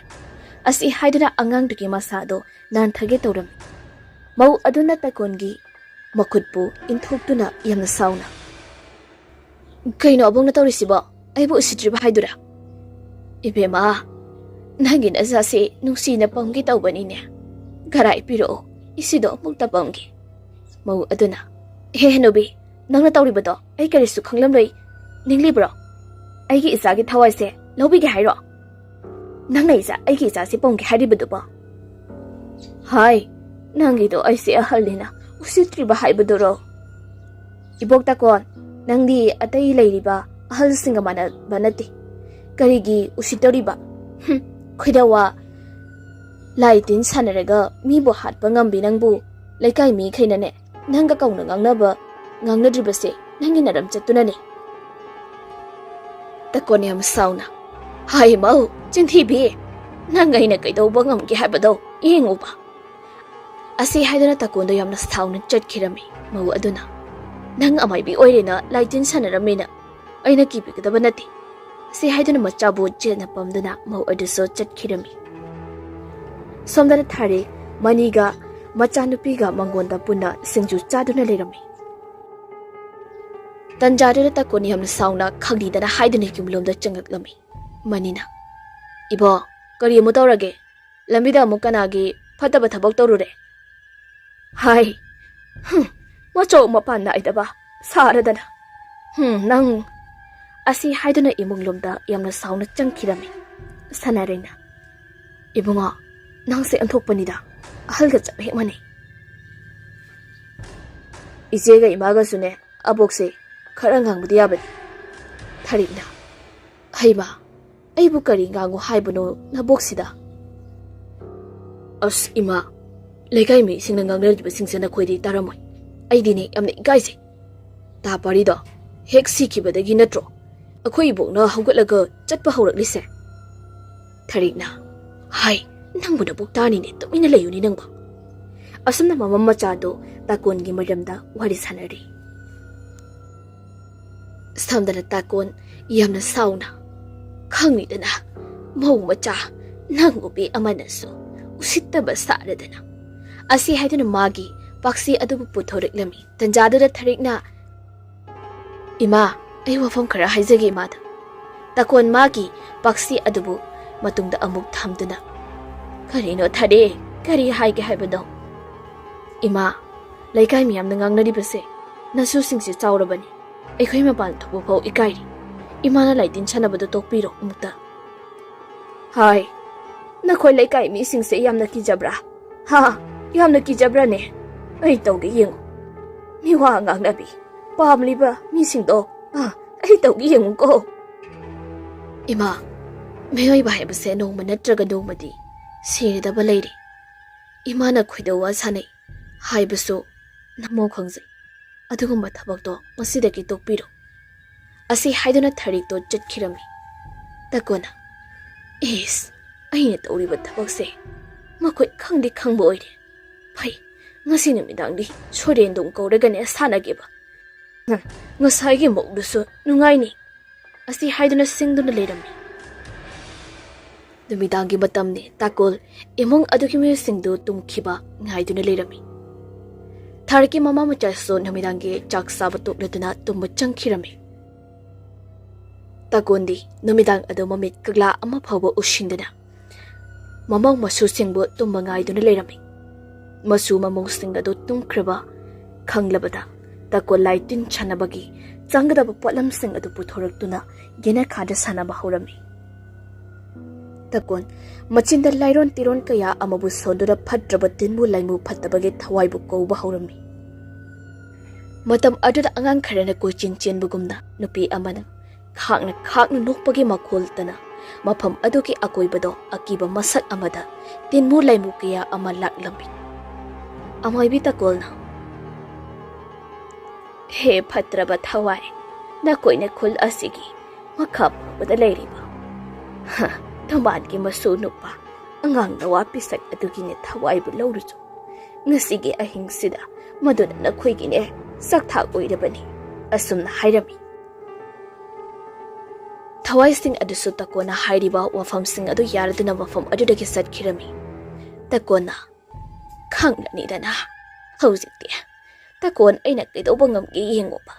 ꯑꯁꯤ ꯍꯥꯏꯗꯨꯅ ꯑꯉꯥꯡꯗꯨꯒꯤ ꯃꯁꯥꯗꯣ ꯅꯥꯟꯊꯒꯦ ꯇꯧꯔꯝꯃꯤ꯫ ꯃꯧ ꯑꯗꯨꯅ ꯇꯀꯣꯟꯒꯤ ꯃꯈꯨꯠꯄꯨ ꯏꯟꯊꯣꯛꯇꯨꯅ ꯌꯥꯝꯅ ꯁꯥꯎꯅ, "ꯀꯩꯅꯣ ꯑꯕꯣꯛꯅ ꯇꯧꯔꯤꯁꯤꯕꯣ? ꯑꯩꯕꯨ ꯎꯁꯤꯠꯇ꯭ꯔꯤꯕ ꯍꯥꯏꯗꯨꯔꯥ?" "ꯏꯕꯦꯝꯃ, ꯅꯪꯒꯤ ꯅꯆꯥꯁꯤ ꯅꯨꯡꯁꯤꯅ ꯄꯝꯒꯦ ꯇꯧꯕꯅꯤꯅꯦ꯫ ꯒꯔꯥꯏ ꯄꯤꯔꯛꯑꯣ, ꯏꯁꯤꯗꯣ ꯑꯃꯨꯛꯇ ꯄꯝꯒꯦ"꯫ ꯃꯧ ꯑꯗꯨꯅ, "ꯍꯦ ꯍꯅꯨꯕꯤ, ꯅꯪꯅ ꯇꯧꯔꯤꯕꯗꯣ ꯑꯩ ꯀꯔꯤꯁꯨ ꯈꯪꯂꯝꯂꯣꯏ, ꯅꯤꯡꯂꯤꯕ꯭ꯔꯣ? ꯑꯩꯒꯤ ꯏꯆꯥꯒꯤ ꯊꯋꯥꯏꯁꯦ ꯂꯧꯕꯤꯒꯦ ꯍꯥꯏꯔꯣ? ꯅꯪꯅ ꯏꯆꯥ, ꯑꯩꯒꯤ ꯏꯆꯥꯁꯤ ꯄꯝꯒꯦ ꯍꯥꯏꯔꯤꯕꯗꯨꯕꯣ?" "ꯍꯥꯏ, ꯅꯪꯒꯤꯗꯣ ꯑꯩꯁꯦ ꯑꯍꯜꯅꯤꯅ ꯎꯁꯤꯠꯇ꯭ꯔꯤꯕ ꯍꯥꯏꯕꯗꯨꯔꯣ?" "ꯏꯕꯣꯛ ꯇꯀꯣꯟ, ꯅꯪꯗꯤ ꯑꯇꯩ ꯂꯩꯔꯤꯕ ꯑꯍꯜꯁꯤꯡꯒ ꯃꯥꯟꯅꯕ ꯅꯠꯇꯦ꯫ ꯀꯔꯤꯒꯤ ꯎꯁꯤꯠꯇꯧꯔꯤꯕ? ꯍꯨꯝ, ꯈꯣꯏꯗꯧꯋꯥ꯫ ꯂꯥꯏ ꯇꯤꯟ ꯁꯥꯟꯅꯔꯒ ꯃꯤꯕꯨ ꯍꯥꯠꯄ ꯉꯝꯕꯤ ꯅꯪꯕꯨ ꯂꯩꯀꯥꯏ ꯃꯤꯈꯩꯅꯅꯦ ꯅꯪꯒ ꯀꯧꯅ ꯉꯥꯡꯅꯕ, ꯉꯥꯡꯅꯗ꯭ꯔꯤꯕꯁꯦ ꯅꯪꯒꯤ ꯅꯔꯝ ꯆꯠꯇꯨꯅꯅꯦ"꯫ ꯇꯀꯣꯟ ꯌꯥꯝ ꯁꯥꯎꯅ, "ꯍꯥꯏ ꯃꯧ, ꯆꯤꯟꯊꯤꯕꯤ, ꯅꯪ ꯑꯩꯅ ꯀꯩꯗꯧꯕ ꯉꯝꯒꯦ ꯍꯥꯏꯕꯗꯣ ꯌꯦꯡꯉꯨꯕ"꯫ ꯑꯁꯤ ꯍꯥꯏꯗꯨꯅ ꯇꯀꯣꯟꯗꯣ ꯌꯥꯝꯅ ꯁꯥꯎꯅ ꯆꯠꯈꯤꯔꯝꯃꯤ꯫ ꯃꯧ ꯑꯗꯨꯅ, "ꯅꯪ ꯑꯃꯥꯏꯕꯤ ꯑꯣꯏꯔꯦꯅ ꯂꯥꯏ ꯇꯤꯟ ꯁꯥꯟꯅꯔꯝꯃꯦꯅ ꯑꯩꯅ ꯀꯤꯕꯤꯒꯗꯕ ꯅꯠꯇꯦ"꯫ ꯑꯁꯤ ꯍꯥꯏꯗꯨꯅ ꯃꯆꯥꯕꯨ ꯆꯦꯠꯅ ꯄꯝꯗꯨꯅ ꯃꯧ ꯑꯗꯨꯁꯨ ꯆꯠꯈꯤꯔꯝꯃꯤ꯫ ꯁꯣꯝꯗꯅ ꯊꯥꯔꯦ ꯃꯅꯤꯒ ꯃꯆꯥꯅꯨꯄꯤꯒ ꯃꯉꯣꯟꯗ ꯄꯨꯟꯅ ꯁꯤꯡꯖꯨ ꯆꯥꯗꯨꯅ ꯂꯩꯔꯝꯃꯤ꯫ ꯇꯟꯖꯥꯗꯨꯗ ꯇꯀꯣꯟ ꯌꯥꯝꯅ ꯁꯥꯎꯅ ꯈꯪꯗꯤꯗꯅ ꯍꯥꯏꯗꯨꯅ ꯌꯨꯝꯂꯣꯝꯗ ꯆꯪꯂꯛꯂꯝꯃꯤ꯫ ꯃꯅꯤꯅ, "ꯏꯕꯣ, ꯀꯔꯤ ꯑꯃꯨꯛ ꯇꯧꯔꯒꯦ? ꯂꯝꯕꯤꯗ ꯑꯃꯨꯛ ꯀꯅꯥꯒꯤ ꯐꯠꯇꯕ ꯊꯕꯛ ꯇꯧꯔꯨꯔꯦ?" "ꯍꯥꯏ, ꯍꯨꯝ, ꯃꯆꯧ ꯃꯄꯥꯟ ꯅꯥꯏꯗꯕ ꯁꯥꯔꯗꯅ꯫ ꯍꯨꯝ, ꯅꯪ꯫ ꯑꯁꯤ ꯍꯥꯏꯗꯨꯅ ꯏꯃꯨꯡ ꯂꯣꯝꯗ ꯌꯥꯝꯅ ꯁꯥꯎꯅ ꯆꯪꯈꯤꯔꯝꯃꯤ ꯁꯅꯥꯔꯩꯅ꯫ "ꯏꯕꯨꯡꯉꯣ, ꯅꯪꯁꯦ ꯑꯣꯟꯊꯣꯛꯄꯅꯤꯗ, ꯑꯍꯜꯒ ꯆꯞ ꯍꯦꯛ ꯃꯥꯟꯅꯩ꯫ ꯏꯆꯦꯒ ꯏꯃꯥꯒꯁꯨꯅꯦ, ꯑꯕꯣꯛꯁꯦ ꯈꯔ ꯉꯥꯡꯕꯗꯤ ꯌꯥꯕꯅꯤ꯫" ꯊꯔꯤꯛꯅ, "ꯍꯩꯃꯥ, ꯑꯩꯕꯨ ꯀꯔꯤ ꯉꯥꯡꯉꯨ ꯍꯥꯏꯕꯅꯣ ꯅꯕꯣꯛꯁꯤꯗ?" "ꯑꯁ ꯏꯃꯥ, ꯂꯩꯀꯥꯏ ꯃꯤꯁꯤꯡꯅ ꯉꯥꯡꯅꯔꯤꯕꯁꯤꯡꯁꯦ ꯅꯈꯣꯏꯗꯤ ꯇꯥꯔꯝꯃꯣꯏ꯫ ꯑꯩꯗꯤꯅꯦ ꯌꯥꯝꯅ ꯏꯀꯥꯏꯖꯩ꯫ ꯇꯥ ꯄꯥꯔꯤꯗꯣ ꯍꯦꯛ ꯁꯤꯈꯤꯕꯗꯒꯤ ꯅꯠꯇ꯭ꯔꯣ ꯑꯩꯈꯣꯏ ꯏꯕꯣꯛꯅ ꯍꯧꯒꯠꯂꯒ ꯆꯠꯄ ꯍꯧꯔꯛꯂꯤꯁꯦ?" ꯊꯔꯤꯛꯅ, "ꯍꯥꯏ, ꯅꯪꯕꯨ ꯅꯕꯨꯛ ꯇꯥꯅꯤꯅꯦ, ꯇꯨꯃꯤꯟꯅ ꯂꯩꯌꯨꯅꯦ ꯅꯪꯕꯨ꯫" ꯑꯁꯨꯝꯅ ꯃꯃꯝ ꯃꯆꯥꯗꯣ ꯇꯥꯀꯣꯟꯒꯤ ꯃꯔꯝꯗ ꯋꯥꯔꯤ ꯁꯥꯟꯅꯔꯤ꯫ ꯁꯣꯝꯗꯅ ꯇꯥꯀꯣꯟ ꯌꯥꯝꯅ ꯁꯥꯎꯅ, "ꯈꯪꯉꯤꯗꯅ, ꯃꯧ ꯃꯆꯥ, ꯅꯪ ꯅꯨꯄꯤ ꯑꯃꯅꯁꯨ ꯎꯁꯤꯠꯇꯕ ꯁꯥꯔꯗꯅ꯫" ꯑꯁꯤ ꯍꯥꯏꯗꯨꯅ ꯃꯥꯒꯤ ꯄꯥꯛꯁꯤ ꯑꯗꯨꯕꯨ ꯄꯨꯊꯣꯔꯛꯂꯝꯃꯤ꯫ ꯇꯟꯖꯥꯗꯨꯗ ꯊꯔꯤꯛꯅ, "ꯏꯃꯥ, ꯑꯩ ꯋꯥꯐꯝ ꯈꯔ ꯍꯥꯏꯖꯒꯦ ꯏꯃꯥꯗ꯫" ꯇꯥꯀꯣꯟ ꯃꯥꯒꯤ ꯄꯥꯛꯁꯤ ꯑꯗꯨꯕꯨ ꯃꯇꯨꯡꯗ ꯑꯃꯨꯛ ꯊꯝꯗꯨꯅ, "ꯀꯔꯤꯅꯣ ꯊꯔꯤꯛ, ꯀꯔꯤ ꯍꯥꯏꯒꯦ ꯍꯥꯏꯕꯅꯣ?" "ꯏꯃꯥ, ꯂꯩꯀꯥꯏ ꯃꯤꯌꯥꯝꯅ ꯉꯥꯡꯅꯔꯤꯕꯁꯦ ꯅꯁꯨꯁꯤꯡꯁꯦ ꯆꯥꯎꯔꯕꯅꯤ꯫ ꯑꯩꯈꯣꯏ ꯃꯄꯥꯟ ꯊꯣꯛꯄ ꯐꯥꯎ ꯏꯀꯥꯏꯔꯤ꯫ ꯏꯃꯥꯅ ꯂꯥꯏꯇꯤꯟ ꯁꯥꯟꯅꯕꯗꯣ ꯇꯣꯛꯄꯤꯔꯣ ꯑꯃꯨꯛꯇ꯫" "ꯍꯥꯏ, ꯅꯈꯣꯏ ꯂꯩꯀꯥꯏ ꯃꯤꯁꯤꯡꯁꯦ ꯌꯥꯝꯅ ꯀꯤꯖꯕ꯭ꯔꯥ? ꯍꯥ? ꯌꯥꯝꯅ ꯀꯤꯖꯕ꯭ꯔꯥꯅꯦ? ꯑꯩ ꯇꯧꯒꯦ ꯌꯦꯡꯉꯨ꯫ ꯃꯤꯋꯥ ꯉꯥꯡꯅꯕꯤ ꯄꯥꯝꯂꯤꯕ ꯃꯤꯁꯤꯡꯗꯣ, ꯑꯥ, ꯑꯩ ꯇꯧꯒꯦ ꯌꯦꯡꯉꯨꯀꯣ꯫" "ꯏꯃꯥ, ꯃꯤꯑꯣꯏꯕ ꯍꯥꯏꯕꯁꯦ ꯅꯣꯡꯃ ꯅꯠꯇ꯭ꯔꯒ ꯅꯣꯡꯃꯗꯤ ꯁꯤꯔꯗꯕ ꯂꯩꯔꯤ꯫ ꯏꯃꯥꯅ ꯈꯣꯏꯗꯧ ꯋꯥ ꯁꯥꯅꯩ ꯍꯥꯏꯕꯁꯨ ꯅꯪꯃꯧ ꯈꯪꯖꯩ꯫ ꯑꯗꯨꯒꯨꯝꯕ ꯊꯕꯛꯇꯣ ꯉꯁꯤꯗꯒꯤ ꯇꯣꯛꯄꯤꯔꯣ꯫" ꯑꯁꯤ ꯍꯥꯏꯗꯨꯅ ꯊꯔꯤꯛꯇꯣ ꯆꯠꯈꯤꯔꯝꯃꯤ꯫ ꯇꯥꯀꯣꯟꯅ, "ꯏꯁ, ꯑꯩꯅ ꯇꯧꯔꯤꯕ ꯊꯕꯛꯁꯦ ꯃꯈꯣꯏ ꯈꯪꯗꯤ ꯈꯪꯕ ꯑꯣꯏꯔꯦ꯫ ꯐꯩ, ꯉꯁꯤ ꯅꯨꯃꯤꯗꯥꯡꯗꯤ ꯁꯣꯏꯔꯦꯟꯗꯣꯡ ꯀꯧꯔꯒꯅꯦ ꯁꯥꯟꯅꯒꯦꯕ꯫ ꯍꯝ, ꯉꯁꯥꯏꯒꯤ ꯃꯧꯗꯨꯁꯨ ꯅꯨꯡꯉꯥꯏꯅꯤ꯫" ꯑꯁꯤ ꯍꯥꯏꯗꯨꯅ ꯁꯤꯡꯗꯨꯅ ꯂꯩꯔꯝꯃꯤ꯫ ꯅꯨꯃꯤꯗꯥꯡꯒꯤ ꯃꯇꯝꯅꯤ꯫ ꯇꯥꯀꯣꯜ ꯏꯃꯨꯡ ꯑꯗꯨꯒꯤ ꯃꯤꯑꯣꯏꯁꯤꯡꯗꯨ ꯇꯨꯝꯈꯤꯕ ꯉꯥꯏꯗꯨꯅ ꯂꯩꯔꯝꯃꯤ꯫ ꯊꯔꯤꯛꯀꯤ ꯃꯃꯥ ꯃꯆꯥꯁꯨ ꯅꯨꯃꯤꯗꯥꯡꯒꯤ ꯆꯥꯛ ꯆꯥꯕ ꯇꯣꯛꯂꯗꯨꯅ ꯇꯨꯝꯕ ꯆꯪꯈꯤꯔꯝꯃꯤ꯫ ꯇꯥꯀꯣꯟꯗꯤ ꯅꯨꯃꯤꯗꯥꯡ ꯑꯗꯨ ꯃꯃꯤꯠ ꯀꯛꯂꯥ ꯑꯃ ꯐꯥꯎꯕ ꯎꯁꯤꯟꯗꯅ ꯃꯃꯧ ꯃꯁꯨꯁꯤꯡꯕꯨ ꯇꯨꯝꯕ ꯉꯥꯏꯗꯨꯅ ꯂꯩꯔꯝꯃꯤ꯫ ꯃꯁꯨ ꯃꯃꯧꯁꯤꯡ ꯑꯗꯨ ꯇꯨꯝꯈ꯭ꯔꯕ ꯈꯪꯂꯕꯗ ꯇꯀꯣꯟ ꯂꯥꯏ ꯇꯤꯟ ꯁꯥꯟꯅꯕꯒꯤ ꯆꯪꯒꯗꯕ ꯄꯣꯠꯂꯝꯁꯤꯡ ꯑꯗꯨ ꯄꯨꯊꯣꯔꯛꯇꯨꯅ ꯌꯦꯅꯈꯥꯗ ꯁꯥꯟꯅꯕ ꯍꯧꯔꯝꯃꯤ꯫ ꯇꯀꯣꯟ ꯃꯆꯤꯟꯗ ꯂꯥꯏꯔꯣꯟ ꯇꯤꯔꯣꯟ ꯀꯌꯥ ꯑꯃꯕꯨ ꯁꯣꯟꯗꯨꯅ ꯐꯠꯇ꯭ꯔꯕ ꯇꯤꯟꯕꯨ ꯂꯥꯏꯃꯨ ꯐꯠꯇꯕꯒꯤ ꯊꯋꯥꯏꯕꯨ ꯀꯧꯕ ꯍꯧꯔꯝꯃꯤ꯫ ꯃꯇꯝ ꯑꯗꯨꯗ ꯑꯉꯥꯡ ꯈꯔꯅ ꯀꯣꯏꯆꯦꯟ ꯆꯦꯟꯕꯒꯨꯝꯅ ꯅꯨꯄꯤ ꯑꯃꯅ ꯈꯥꯛꯅ ꯈꯥꯛꯅ ꯅꯣꯛꯄꯒꯤ ꯃꯈꯣꯜꯇꯅ ꯃꯐꯝ ꯑꯗꯨꯒꯤ ꯑꯀꯣꯏꯕꯗꯣ ꯑꯀꯤꯕ ꯃꯁꯛ ꯑꯃꯗ ꯇꯤꯟꯃꯨ ꯂꯥꯏꯃꯨ ꯀꯌꯥ ꯑꯃ ꯂꯥꯛꯂꯝꯃꯤ꯫ ꯑꯃꯥꯏꯕꯤ ꯇꯀꯣꯜꯅ, "ꯍꯦ ꯐꯠꯇ꯭ꯔꯕ ꯊꯋꯥꯏ, ꯅꯈꯣꯏꯅ ꯈꯨꯜ ꯑꯁꯤꯒꯤ ꯃꯈꯥ ꯐꯥꯎꯕꯗ ꯂꯩꯔꯤꯕ, ꯍ, ꯊꯝꯕꯥꯜꯒꯤ ꯃꯁꯨ ꯅꯨꯄꯥ, ꯑꯉꯥꯡ ꯅꯋꯥ ꯄꯤꯁꯛ ꯑꯗꯨꯒꯤꯅꯦ ꯊꯋꯥꯏꯕꯨ ꯂꯧꯔꯨꯆꯣ꯫ ꯉꯁꯤꯒꯤ ꯑꯍꯤꯡꯁꯤꯗ ꯃꯗꯨꯅ ꯅꯈꯣꯏꯒꯤꯅꯦ ꯆꯥꯛꯊꯥꯛ ꯑꯣꯏꯔꯕꯅꯤ," ꯑꯁꯨꯝꯅ ꯍꯥꯏꯔꯝꯃꯤ꯫ ꯊꯋꯥꯏꯁꯤꯡ ꯑꯗꯨꯁꯨ ꯇꯀꯣꯟꯅ ꯍꯥꯏꯔꯤꯕ ꯋꯥꯐꯝꯁꯤꯡ ꯑꯗꯨ ꯌꯥꯔꯗꯨꯅ ꯃꯐꯝ ꯑꯗꯨꯗꯒꯤ ꯆꯠꯈꯤꯔꯝꯃꯤ꯫ ꯇꯀꯣꯟꯅ, "ꯈꯪꯂꯅꯤꯗꯅ, ꯍꯧꯖꯤꯛꯇꯤ ꯇꯀꯣꯟ ꯑꯩꯅ ꯀꯩꯗꯧꯕ ꯉꯝꯒꯦ ꯌꯦꯡꯉꯣꯕ,"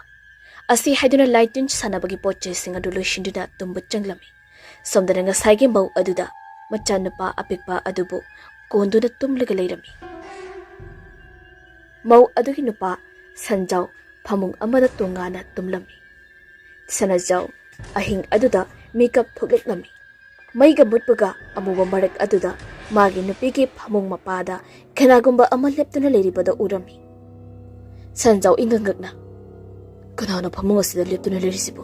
ꯑꯁꯤ ꯍꯥꯏꯗꯨꯅ ꯂꯥꯏ ꯇꯤꯟ ꯁꯥꯟꯅꯕꯒꯤ ꯄꯣꯠ ꯆꯩꯁꯤꯡ ꯑꯗꯨ ꯂꯣꯏꯁꯤꯟꯗꯨꯅ ꯇꯨꯝꯕ ꯆꯪꯂꯝꯃꯤ꯫ ꯁꯣꯝꯗꯅ ꯉꯁꯥꯏꯒꯤ ꯃꯧ ꯑꯗꯨꯗ ꯃꯆꯥꯅꯨꯄꯥ ꯑꯄꯤꯛꯄ ꯑꯗꯨꯕꯨ ꯀꯣꯟꯗꯨꯅ ꯇꯨꯝꯂꯒ ꯂꯩꯔꯝꯃꯤ꯫ ꯃꯧ ꯑꯗꯨꯒꯤ ꯅꯨꯄꯥ ꯁꯟꯖꯥꯎ ꯐꯃꯨꯡ ꯑꯃꯗ ꯇꯣꯉꯥꯟꯅ ꯇꯨꯝꯂꯝꯃꯤ꯫ ꯁꯅꯥꯖꯥꯎ ꯑꯍꯤꯡ ꯑꯗꯨꯗ ꯃꯤꯀꯞ ꯊꯣꯛꯂꯛꯂꯝꯃꯤ꯫ ꯃꯩꯒ ꯃꯨꯠꯄꯒ ꯑꯃꯨꯕ ꯃꯔꯛ ꯑꯗꯨꯗ ꯃꯥꯒꯤ ꯅꯨꯄꯤꯒꯤ ꯐꯃꯨꯡ ꯃꯄꯥꯗ ꯀꯅꯥꯒꯨꯝꯕ ꯑꯃ ꯂꯦꯞꯇꯨꯅ ꯂꯩꯔꯤꯕꯗꯨ ꯎꯔꯝꯃꯤ꯫ ꯁꯟꯖꯥꯎ ꯏꯪꯒꯪꯒꯛꯅ, "ꯀꯅꯥꯅꯣ ꯐꯃꯨꯡ ꯑꯁꯤꯗ ꯂꯦꯞꯇꯨꯅ ꯂꯩꯔꯤꯁꯤꯕꯨ?"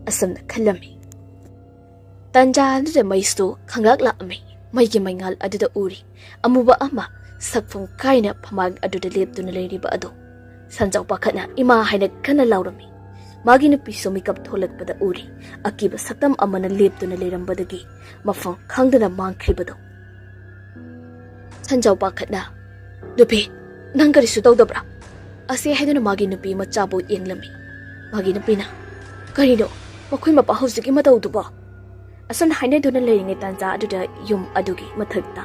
ꯑꯁꯨꯝꯅ ꯈꯜꯂꯝꯃꯤ꯫ ꯇꯟꯖꯥ ꯑꯗꯨꯗ ꯃꯩꯁꯨ ꯈꯪꯂꯥꯛ ꯂꯥꯛꯑꯝꯃꯤ꯫ ꯃꯩꯒꯤ ꯃꯩꯉꯥꯜ ꯑꯗꯨꯗ ꯎꯔꯤ ꯑꯃꯨꯕ ꯑꯃ ꯁꯛꯐꯝ ꯀꯥꯏꯅ ꯐꯃꯥꯡ ꯑꯗꯨꯗ ꯂꯦꯞꯇꯨꯅ ꯂꯩꯔꯤꯕ ꯑꯗꯨ꯫ ꯁꯟꯖꯥꯎ ꯄꯥꯈꯠꯅ ꯏꯃꯥ ꯍꯥꯏꯅ ꯀꯟꯅ ꯂꯥꯎꯔꯝꯃꯤ꯫ ꯃꯥꯒꯤ ꯅꯨꯄꯤꯁꯨ ꯃꯤꯀꯞ ꯊꯣꯛꯂꯛꯄꯗ ꯎꯔꯤ ꯑꯀꯤꯕ ꯁꯛꯇꯝ ꯑꯃꯅ ꯂꯦꯞꯇꯨꯅ ꯂꯩꯔꯝꯕꯗꯒꯤ ꯃꯐꯝ ꯈꯪꯗꯅ ꯃꯥꯡꯈ꯭ꯔꯤꯕꯗꯨ꯫ ꯁꯟꯖꯥꯎ ꯄꯥꯈꯠꯅ, "ꯅꯨꯄꯤ, ꯅꯪ ꯀꯔꯤꯁꯨ ꯇꯧꯗꯕ꯭ꯔꯥ?" ꯑꯁꯤ ꯍꯥꯏꯗꯨꯅ ꯃꯥꯒꯤ ꯅꯨꯄꯤ ꯃꯆꯥꯕꯨ ꯌꯦꯡꯂꯝꯃꯤ꯫ ꯃꯥꯒꯤ ꯅꯨꯄꯤꯅ, "ꯀꯔꯤꯅꯣ ꯃꯈꯣꯏ ꯃꯄꯥ ꯍꯧꯖꯤꯛꯀꯤ ꯃꯇꯧꯗꯨꯕꯣ?" ꯑꯁꯨꯝꯅ ꯍꯥꯏꯅꯗꯨꯅ ꯂꯩꯔꯤꯉꯩ ꯇꯥꯟꯖꯥ ꯑꯗꯨꯗ ꯌꯨꯝ ꯑꯗꯨꯒꯤ ꯃꯊꯛꯇ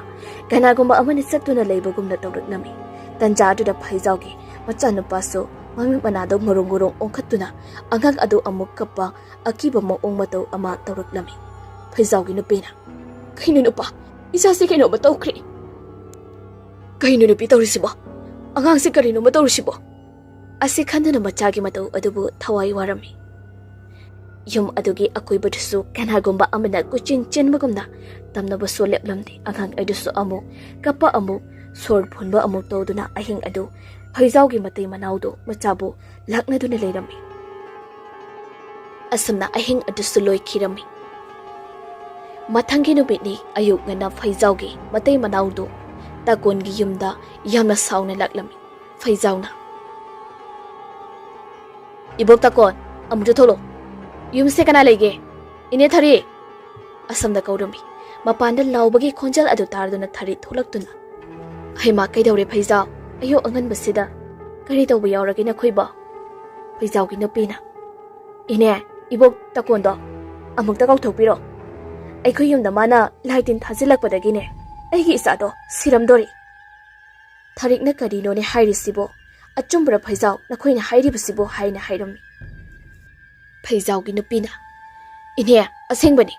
ꯀꯅꯥꯒꯨꯝꯕ ꯑꯃꯅ ꯆꯠꯇꯨꯅ ꯂꯩꯕꯒꯨꯝꯅ ꯇꯧꯔꯛꯂꯝꯃꯤ꯫ ꯇꯥꯟꯖꯥ ꯑꯗꯨꯗ ꯐꯩꯖꯥꯎꯒꯤ ꯃꯆꯥꯅꯨꯄꯥꯁꯨ ꯃꯃꯤꯠ ꯃꯅꯥꯗꯨ ꯃꯔꯣꯡ ꯃꯔꯣꯡ ꯑꯣꯟꯈꯠꯇꯨꯅ ꯑꯉꯥꯡ ꯑꯗꯨ ꯑꯃꯨꯛ ꯀꯞꯄ ꯑꯀꯤꯕ ꯃꯑꯣꯡ ꯃꯇꯧ ꯑꯃ ꯇꯧꯔꯛꯂꯝꯃꯤ꯫ ꯐꯩꯖꯥꯎꯒꯤ ꯅꯨꯄꯤꯅ, "ꯀꯩꯅꯣ ꯅꯨꯄꯥ, ꯏꯆꯥꯁꯤ ꯀꯩꯅꯣꯝꯃ ꯇꯧꯈ꯭ꯔꯦ꯫ ꯀꯩꯅꯣ ꯅꯨꯄꯤ ꯇꯧꯔꯤꯁꯤꯕꯣ? ꯑꯉꯥꯡꯁꯤ ꯀꯔꯤꯅꯣꯝꯃ ꯇꯧꯔꯤꯁꯤꯕꯣ?" ꯑꯁꯤ ꯈꯟꯗꯨꯅ ꯃꯆꯥꯒꯤ ꯃꯇꯧ ꯑꯗꯨꯕꯨ ꯊꯋꯥꯏ ꯋꯥꯔꯝꯃꯤ꯫ ꯌꯨꯝ ꯑꯗꯨꯒꯤ ꯑꯀꯣꯏꯕꯗꯨꯁꯨ ꯀꯅꯥꯒꯨꯝꯕ ꯑꯃꯅ ꯀꯣꯏꯆꯦꯟ ꯆꯦꯟꯕꯒꯨꯝꯅ ꯇꯝꯅꯕꯁꯨ ꯂꯦꯞꯂꯝꯗꯦ꯫ ꯑꯉꯥꯡ ꯑꯗꯨꯁꯨ ꯑꯃꯨꯛ ꯀꯞꯄ, ꯑꯃꯨꯛ ꯁꯣꯔ ꯐꯨꯟꯕ ꯑꯃꯨꯛ ꯇꯧꯗꯨꯅ ꯑꯍꯤꯡ ꯑꯗꯨ ꯐꯩꯖꯥꯎꯒꯤ ꯃꯇꯩ ꯃꯅꯥꯎꯗꯨ ꯃꯆꯥꯕꯨ ꯂꯥꯛꯅꯗꯨꯅ ꯂꯩꯔꯝꯃꯤ꯫ ꯑꯁꯨꯝꯅ ꯑꯍꯤꯡ ꯑꯗꯨꯁꯨ ꯂꯣꯏꯈꯤꯔꯝꯃꯤ꯫ ꯃꯊꯪꯒꯤ ꯅꯨꯃꯤꯠꯅꯤ꯫ ꯑꯌꯨꯛ ꯉꯟꯅ ꯐꯩꯖꯥꯎꯒꯤ ꯃꯇꯩ ꯃꯅꯥꯎꯗꯨ ꯇꯥꯀꯣꯟꯒꯤ ꯌꯨꯝꯗ ꯌꯥꯝꯅ ꯁꯥꯎꯅ ꯂꯥꯛꯂꯝꯃꯤ꯫ ꯐꯩꯖꯥꯎꯅ, "ꯏꯕꯣꯛ ꯇꯥꯀꯣꯟ, ꯑꯃꯨꯛꯇ ꯊꯣꯛꯂꯛꯑꯣ꯫ ꯌꯨꯝꯁꯦ ꯀꯅꯥ ꯂꯩꯒꯦ? ꯏꯅꯦ ꯊꯔꯤ!" ꯑꯁꯣꯝꯗ ꯀꯧꯔꯝꯃꯤ꯫ ꯃꯄꯥꯟꯗ ꯂꯥꯎꯕꯒꯤ ꯈꯣꯟꯖꯦꯜ ꯑꯗꯨ ꯇꯥꯔꯗꯨꯅ ꯊꯔꯤ ꯊꯣꯛꯂꯛꯇꯨꯅ, "ꯍꯩꯃꯥ, ꯀꯩꯗꯧꯔꯦ ꯐꯩꯖꯥꯎ? ꯑꯌꯨꯛ ꯑꯉꯟꯕꯁꯤꯗ ꯀꯔꯤ ꯇꯧꯕ ꯌꯥꯎꯔꯒꯦ ꯅꯈꯣꯏꯕꯣ?" ꯐꯩꯖꯥꯎꯒꯤ ꯅꯨꯄꯤꯅ, "ꯏꯅꯦ, ꯏꯕꯣꯛ ꯇꯥꯀꯣꯟꯗꯣ ꯑꯃꯨꯛꯇ ꯀꯧꯊꯣꯛꯄꯤꯔꯣ꯫ ꯑꯩꯈꯣꯏ ꯌꯨꯝꯗ ꯃꯥꯅ ꯂꯥꯏ ꯇꯤꯟ ꯊꯥꯖꯤꯜꯂꯛꯄꯗꯒꯤꯅꯦ ꯑꯩꯒꯤ ꯏꯆꯥꯗꯣ ꯁꯤꯔꯝꯗꯣꯔꯦ꯫" "ꯊꯔꯤꯛꯅ ꯀꯔꯤꯅꯣꯅꯦ ꯍꯥꯏꯔꯤꯁꯤꯕꯣ? ꯑꯆꯨꯝꯕꯔ ꯐꯩꯖꯥꯎ ꯅꯈꯣꯏꯅ ꯍꯥꯏꯔꯤꯕꯁꯤꯕꯣ?" ꯍꯥꯏꯅ ꯍꯥꯏꯔꯝꯃꯤ꯫ ꯐꯩꯖꯥꯎꯒꯤ ꯅꯨꯄꯤꯅ, "ꯏꯅꯦ, ꯑꯁꯦꯡꯕꯅꯤ꯫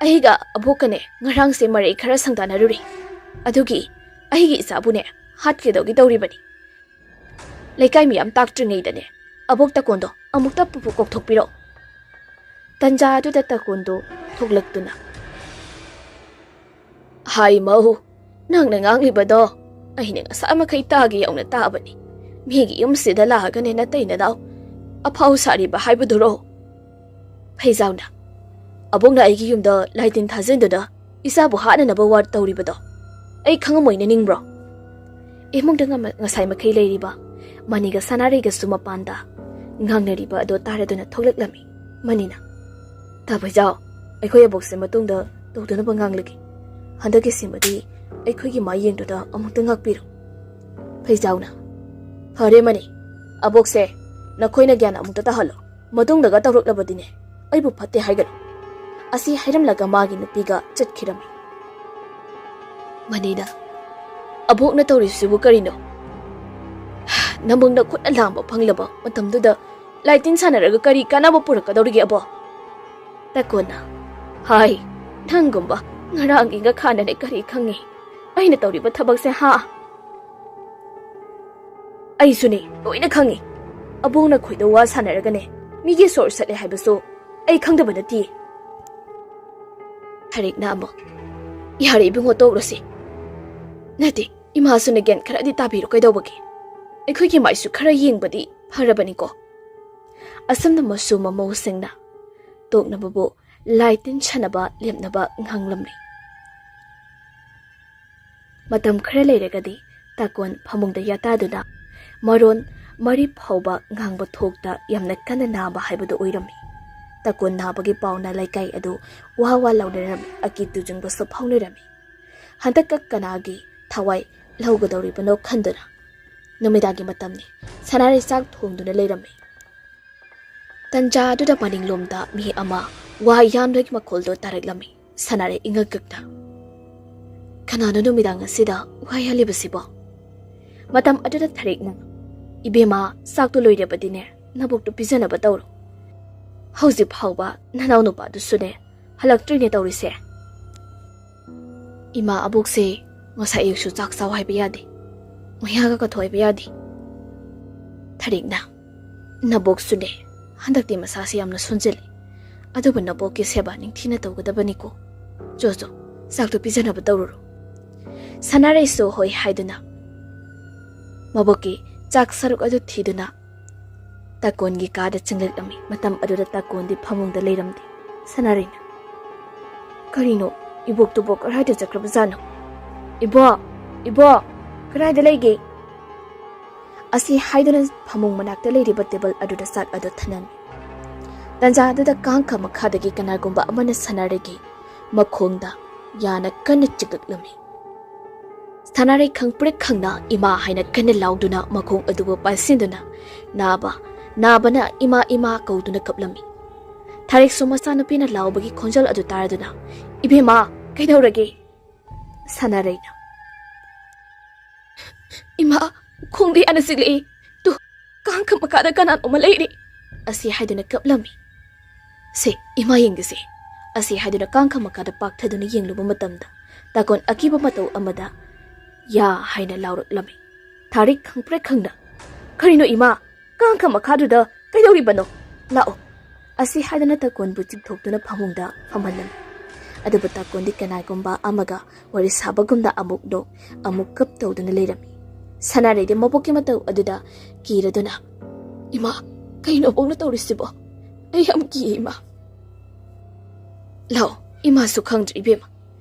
ꯑꯩꯒ ꯑꯕꯣꯛꯀꯅꯦ ꯉꯔꯥꯡꯁꯦ ꯃꯔꯩ ꯈꯔ ꯁꯪꯗꯥꯅꯔꯨꯔꯦ꯫ ꯑꯗꯨꯒꯤ ꯑꯩꯒꯤ ꯏꯆꯥꯕꯨꯅꯦ ꯍꯥꯠꯀꯦꯗꯧꯒꯤ ꯇꯧꯔꯤꯕꯅꯤ꯫ ꯂꯩꯀꯥꯏ ꯃꯤꯌꯥꯝ ꯇꯥꯛꯇ꯭ꯔꯤꯉꯩꯗꯅꯦ ꯑꯕꯣꯛ ꯇꯥꯀꯣꯟꯗꯣ ꯑꯃꯨꯛꯇ ꯄꯨꯄꯨ ꯀꯧꯊꯣꯛꯄꯤꯔꯣ꯫" ꯇꯟꯖꯥ ꯑꯗꯨꯗ ꯇꯥꯀꯣꯟꯗꯣ ꯊꯣꯛꯂꯛꯇꯨꯅ, "ꯍꯥꯏ ꯃꯧ, ꯅꯪꯅ ꯉꯥꯡꯂꯤꯕꯗꯣ ꯑꯩꯅ ꯉꯁꯥꯏ ꯃꯈꯩ ꯇꯥꯒꯦ ꯌꯧꯅ ꯇꯥꯕꯅꯤ꯫ ꯃꯤꯒꯤ ꯌꯨꯝꯁꯤꯗ ꯂꯥꯛꯑꯒꯅꯦ ꯅꯇꯩ ꯅꯅꯥꯎ ꯑꯐꯥꯎ ꯁꯥꯔꯤꯕ ꯍꯥꯏꯕꯗꯨꯔꯣ?" ꯐꯩꯖꯥꯎꯅ, "ꯑꯕꯣꯛꯅ ꯑꯩꯒꯤ ꯌꯨꯝꯗ ꯂꯥꯏ ꯇꯤꯟ ꯊꯥꯖꯤꯟꯗꯨꯅ ꯏꯆꯥꯕꯨ ꯍꯥꯠꯅꯅꯕ ꯋꯥ ꯇꯧꯔꯤꯕꯗꯣ ꯑꯩ ꯈꯪꯉꯝꯃꯣꯏꯅ ꯅꯤꯡꯕ꯭ꯔꯣ?" ꯏꯃꯨꯡꯗ ꯉꯃ-, ꯉꯁꯥꯏ ꯃꯈꯩ ꯂꯩꯔꯤꯕ ꯃꯅꯤꯒ ꯁꯅꯥꯔꯩꯒꯁꯨ ꯃꯄꯥꯟꯗ ꯉꯥꯡꯅꯔꯤꯕ ꯑꯗꯣ ꯇꯥꯔꯗꯨꯅ ꯊꯣꯛꯂꯛꯂꯝꯃꯤ꯫ ꯃꯅꯤꯅ, "ꯇꯥ ꯐꯩꯖꯥꯎ, ꯑꯩꯈꯣꯏ ꯑꯕꯣꯛꯁꯦ ꯃꯇꯨꯡꯗ ꯇꯧꯗꯅꯕ ꯉꯥꯡꯂꯒꯦ꯫ ꯍꯟꯗꯛꯀꯤꯁꯤꯃꯗꯤ ꯑꯩꯈꯣꯏꯒꯤ ꯃꯥꯏ ꯌꯦꯡꯗꯨꯅ ꯑꯃꯨꯛꯇ ꯉꯥꯛꯄꯤꯔꯣ꯫" ꯐꯩꯖꯥꯎꯅ, "ꯐꯔꯦ ꯃꯅꯤ, ꯑꯕꯣꯛꯁꯦ ꯅꯈꯣꯏꯅ ꯒ꯭ꯌꯥꯟ ꯑꯃꯨꯛꯇ ꯇꯥꯍꯜꯂꯣ꯫ ꯃꯇꯨꯡꯗꯒ ꯇꯧꯔꯛꯂꯕꯗꯤꯅꯦ ꯑꯩꯕꯨ ꯐꯠꯇꯦ ꯍꯥꯏꯒꯅꯨ꯫" ꯑꯁꯤ ꯍꯥꯏꯔꯝꯂꯒ ꯃꯥꯒꯤ ꯅꯨꯄꯤꯒ ꯆꯠꯈꯤꯔꯝꯃꯤ꯫ ꯃꯅꯤꯅ, "ꯑꯕꯣꯛꯅ ꯇꯧꯔꯤꯁꯤꯕꯨ ꯀꯔꯤꯅꯣ? ꯅꯃꯪꯗ ꯈꯨꯠꯅ ꯂꯥꯝꯕ ꯐꯪꯂꯕ ꯃꯇꯝꯗꯨꯗ ꯂꯥꯏꯇꯤꯟ ꯁꯥꯟꯅꯔꯒ ꯀꯔꯤ ꯀꯥꯟꯅꯕ ꯄꯨꯔꯛꯀꯗꯧꯔꯤꯒꯦ ꯑꯕꯣꯛ?" ꯇꯥꯀꯣꯟꯅ, "ꯍꯥꯏ, ꯅꯪꯒꯨꯝꯕ ꯉꯔꯥꯡꯒꯤ ꯉꯈꯥꯅꯅꯦ ꯀꯔꯤ ꯈꯪꯉꯤ ꯑꯩꯅ ꯇꯧꯔꯤꯕ ꯊꯕꯛꯁꯦ, ꯍꯥ?" ꯑꯩꯁꯨꯅꯦ, ꯂꯣꯏꯅ ꯈꯪꯉꯤ꯫ ꯑꯕꯣꯛꯅ ꯈꯣꯏꯗ ꯋꯥ ꯁꯥꯟꯅꯔꯒꯅꯦ, ꯃꯤꯒꯤ ꯁꯣꯔ ꯁꯠꯂꯦ ꯍꯥꯏꯕꯁꯨ ꯑꯩ ꯈꯪꯗꯕ ꯅꯠꯇꯦ꯫ ꯊꯥꯔꯤꯛꯅ ꯑꯃꯨꯛ, "ꯌꯥꯔꯦ ꯏꯕꯨꯡꯉꯣ, ꯇꯣꯛꯂꯁꯤ꯫ ꯅꯠꯇꯦ, ꯏꯃꯥꯁꯨ ꯅꯒꯦꯟ ꯈꯔꯗꯤ ꯇꯥꯕꯤꯔꯣ ꯀꯩꯗꯧꯕꯒꯦ? ꯑꯩꯈꯣꯏꯒꯤ ꯃꯥꯏꯁꯨ ꯈꯔ ꯌꯦꯡꯕꯗꯤ ꯐꯔꯕꯅꯤꯀꯣ?" ꯑꯁꯨꯝꯅ ꯃꯁꯨ ꯃꯃꯧꯁꯤꯡꯅ ꯇꯣꯛꯅꯕꯕꯨ ꯂꯥꯏ ꯇꯤꯟ ꯁꯥꯟꯅꯕ ꯂꯦꯞꯅꯕ ꯉꯥꯡꯂꯝꯃꯤ꯫ ꯃꯇꯝ ꯈꯔ ꯂꯩꯔꯒꯗꯤ ꯇꯥꯀꯣꯟ ꯐꯃꯨꯡꯗ ꯌꯥꯇꯥꯗꯨꯅ ꯃꯔꯣꯟ ꯃꯔꯤ ꯐꯥꯎꯕ ꯉꯥꯡꯕ ꯊꯣꯛꯇ ꯌꯥꯝꯅ ꯀꯟꯅ ꯅꯥꯕ ꯍꯥꯏꯕꯗꯨ ꯑꯣꯏꯔꯝꯃꯤ꯫ ꯇꯥꯀꯣꯟ ꯅꯥꯕꯒꯤ ꯄꯥꯎꯅ ꯂꯩꯀꯥꯏ ꯑꯗꯨ ꯋꯥ ꯋꯥ ꯂꯥꯎꯅꯔꯝꯃꯤ, ꯑꯀꯤ ꯇꯨꯖꯨꯡꯕꯁꯨ ꯐꯥꯎꯅꯔꯝꯃꯤ꯫ ꯍꯟꯗꯛꯀ ꯀꯅꯥꯒꯤ ꯊꯋꯥꯏ ꯂꯧꯒꯗꯧꯔꯤꯕꯅꯣ ꯈꯟꯗꯨꯅ ꯅꯨꯃꯤꯗꯥꯡꯒꯤ ꯃꯇꯝꯅꯤ꯫ ꯁꯅꯥꯔꯩ ꯆꯥꯛ ꯊꯣꯡꯗꯨꯅ ꯂꯩꯔꯝꯃꯤ꯫ ꯇꯟꯖꯥ ꯑꯗꯨꯗ ꯃꯅꯤꯡꯂꯣꯝꯗ ꯃꯤ ꯑꯃ ꯋꯥ ꯌꯥꯟꯕꯒꯤ ꯃꯈꯣꯜꯗꯣ ꯇꯥꯔꯛꯂꯝꯃꯤ꯫ ꯁꯅꯥꯔꯩ ꯏꯉꯛ ꯉꯛꯇ, "ꯀꯅꯥꯅꯣ ꯅꯨꯃꯤꯗꯥꯡ ꯑꯁꯤꯗ ꯋꯥ ꯌꯥꯜꯂꯤꯕꯁꯤꯕꯣ?" ꯃꯇꯝ ꯑꯗꯨꯗ ꯊꯥꯔꯤꯛꯅ, "ꯏꯕꯦꯝꯃ, ꯆꯥꯛꯇꯣ ꯂꯣꯏꯔꯕꯗꯤꯅꯦ, ꯅꯕꯣꯛꯇꯣ ꯄꯤꯖꯅꯕ ꯇꯧꯔꯣ꯫ ꯍꯧꯖꯤꯛ ꯐꯥꯎꯕ ꯅꯅꯥꯎ ꯅꯨꯄꯥꯗꯨꯁꯨꯅꯦ, ꯍꯜꯂꯛꯇ꯭ꯔꯤꯅꯦ ꯇꯧꯔꯤꯁꯦ꯫ ꯏꯃꯥ, ꯑꯕꯣꯛꯁꯦ ꯉꯁꯥꯏ ꯑꯌꯨꯛꯁꯨ ꯆꯥꯛ ꯆꯥꯎ ꯍꯥꯏꯕ ꯌꯥꯗꯦ, ꯃꯌꯥꯒ ꯀꯠꯊꯣꯛ ꯍꯥꯏꯕ ꯌꯥꯗꯦ꯫" ꯊꯥꯔꯤꯛꯅ, "ꯅꯕꯣꯛꯁꯨꯅꯦ, ꯍꯟꯗꯛꯇꯤ ꯃꯁꯥꯁꯦ ꯌꯥꯝꯅ ꯁꯣꯟꯖꯤꯜꯂꯤ꯫ ꯑꯗꯨꯕꯨ ꯅꯕꯣꯛꯀꯤ ꯁꯦꯕꯥ ꯅꯤꯡꯊꯤꯅ ꯇꯧꯒꯗꯕꯅꯤꯀꯣ꯫ ꯆꯣ ꯆꯣ, ꯆꯥꯛꯇꯣ ꯄꯤꯖꯅꯕ ꯇꯧꯔꯨꯔꯣ꯫" ꯁꯅꯥꯔꯩꯁꯨ ꯍꯣꯏ ꯍꯥꯏꯗꯨꯅ ꯃꯕꯣꯛꯀꯤ ꯆꯥꯛ ꯁꯔꯨꯛ ꯑꯗꯨ ꯊꯤꯗꯨꯅ ꯇꯥꯀꯣꯟꯒꯤ ꯀꯥꯗ ꯆꯪꯂꯛꯂꯝꯃꯤ꯫ ꯃꯇꯝ ꯑꯗꯨꯗ ꯇꯥꯀꯣꯟꯗꯤ ꯐꯃꯨꯡꯗ ꯂꯩꯔꯝꯗꯦ꯫ ꯁꯅꯥꯔꯩꯅ, "ꯀꯔꯤꯅꯣ, ꯏꯕꯣꯛꯇꯨꯕꯣ ꯀꯗꯥꯏꯗ ꯆꯠꯈ꯭ꯔꯕꯖꯥꯠꯅꯣ? ꯏꯕꯣꯛ, ꯏꯕꯣꯛ, ꯀꯗꯥꯏꯗ ꯂꯩꯒꯦ?" ꯑꯁꯤ ꯍꯥꯏꯗꯨꯅ ꯐꯃꯨꯡ ꯃꯅꯥꯛꯇ ꯂꯩꯔꯤꯕ ꯇꯦꯕꯜ ꯑꯗꯨꯗ ꯆꯥꯛ ꯑꯗꯨ ꯊꯝꯂꯝꯃꯤ꯫ ꯇꯟꯖꯥ ꯑꯗꯨꯗ ꯀꯥꯡꯈ ꯃꯈꯥꯗꯒꯤ ꯀꯅꯥꯒꯨꯝꯕ ꯑꯃꯅ ꯁꯅꯥꯔꯩꯒꯤ ꯃꯈꯣꯡꯗ ꯌꯥꯅ ꯀꯟꯅ ꯆꯤꯛꯂꯛꯂꯝꯃꯤ꯫ ꯁꯅꯥꯔꯩ ꯈꯪꯄ꯭ꯔꯦꯛ ꯈꯪꯅ "ꯏꯃꯥ" ꯍꯥꯏꯅ ꯀꯟꯅ ꯂꯥꯎꯗꯨꯅ ꯃꯈꯣꯡ ꯑꯗꯨꯕꯨ ꯄꯥꯏꯁꯤꯟꯗꯨꯅ ꯅꯥꯕ, ꯅꯥꯕꯅ "ꯏꯃꯥ, ꯏꯃꯥ" ꯀꯧꯗꯨꯅ ꯀꯞꯂꯝꯃꯤ꯫ ꯊꯥꯔꯤꯛꯁꯨ ꯃꯆꯥꯅꯨꯄꯤꯅ ꯂꯥꯎꯕꯒꯤ ꯈꯣꯟꯖꯦꯜ ꯑꯗꯨ ꯇꯥꯔꯗꯨꯅ, "ꯏꯕꯦꯝꯃ, ꯀꯩꯗꯧꯔꯒꯦ?" ꯁꯅꯥꯔꯩꯅ, "ꯏꯃꯥ, ꯈꯣꯡꯗ ꯌꯥꯅ ꯆꯤꯛꯂꯛꯏ꯫ ꯇꯨ, ꯀꯥꯡꯈ ꯃꯈꯥꯗ ꯀꯅꯥꯅꯣꯃ ꯂꯩꯔꯤ꯫" ꯑꯁꯤ ꯍꯥꯏꯗꯨꯅ ꯀꯞꯂꯝꯃꯤ꯫ "ꯁꯦ, ꯏꯃꯥ ꯌꯦꯡꯒꯦꯁꯦ꯫" ꯑꯁꯤ ꯍꯥꯏꯗꯨꯅ ꯀꯥꯡꯈ ꯃꯈꯥꯗ ꯄꯥꯛꯊꯗꯨꯅ ꯌꯦꯡꯂꯨꯕ ꯃꯇꯝꯗ ꯇꯥꯀꯣꯟ ꯑꯀꯤꯕ ꯃꯇꯧ ꯑꯃꯗ "ꯌꯥ" ꯍꯥꯏꯅ ꯂꯥꯎꯔꯛꯂꯝꯃꯤ꯫ ꯊꯥꯔꯤꯛ ꯈꯪꯄ꯭ꯔꯦꯛ ꯈꯪꯅ, "ꯀꯔꯤꯅꯣ ꯏꯃꯥ? ꯀꯥꯡꯈ ꯃꯈꯥꯗꯨꯗ ꯀꯩꯗꯧꯔꯤꯕꯅꯣ? ꯂꯥꯛꯑꯣ," ꯑꯁꯤ ꯍꯥꯏꯗꯅ ꯇꯥꯀꯣꯟꯕꯨ ꯆꯤꯡꯊꯣꯛꯇꯨꯅ ꯐꯃꯨꯡꯗ ꯐꯝꯍꯜꯂꯝꯃꯤ꯫ ꯑꯗꯨꯕꯨ ꯇꯥꯀꯣꯟꯗꯤ ꯀꯅꯥꯒꯨꯝꯕ ꯑꯃꯒ ꯋꯥꯔꯤ ꯁꯥꯕꯒꯨꯝꯅ ꯑꯃꯨꯛ ꯅꯣꯛ, ꯑꯃꯨꯛ ꯀꯞ ꯇꯧꯗꯨꯅ ꯂꯩꯔꯝꯃꯤ꯫ ꯁꯅꯥꯔꯩꯗꯤ ꯃꯕꯣꯛꯀꯤ ꯃꯇꯧ ꯑꯗꯨꯗ ꯀꯤꯔꯗꯨꯅ, "ꯏꯃꯥ, ꯀꯩꯅꯣ ꯑꯕꯣꯛꯅ ꯇꯧꯔꯤꯁꯤꯕꯣ? ꯑꯩ ꯌꯥꯝ ꯀꯤꯌꯦ, ꯏꯃꯥ꯫ ꯂꯥꯛꯑꯣ, ꯏꯃꯥꯁꯨ ꯈꯪꯗ꯭ꯔꯤ ꯏꯕꯦꯝꯃ꯫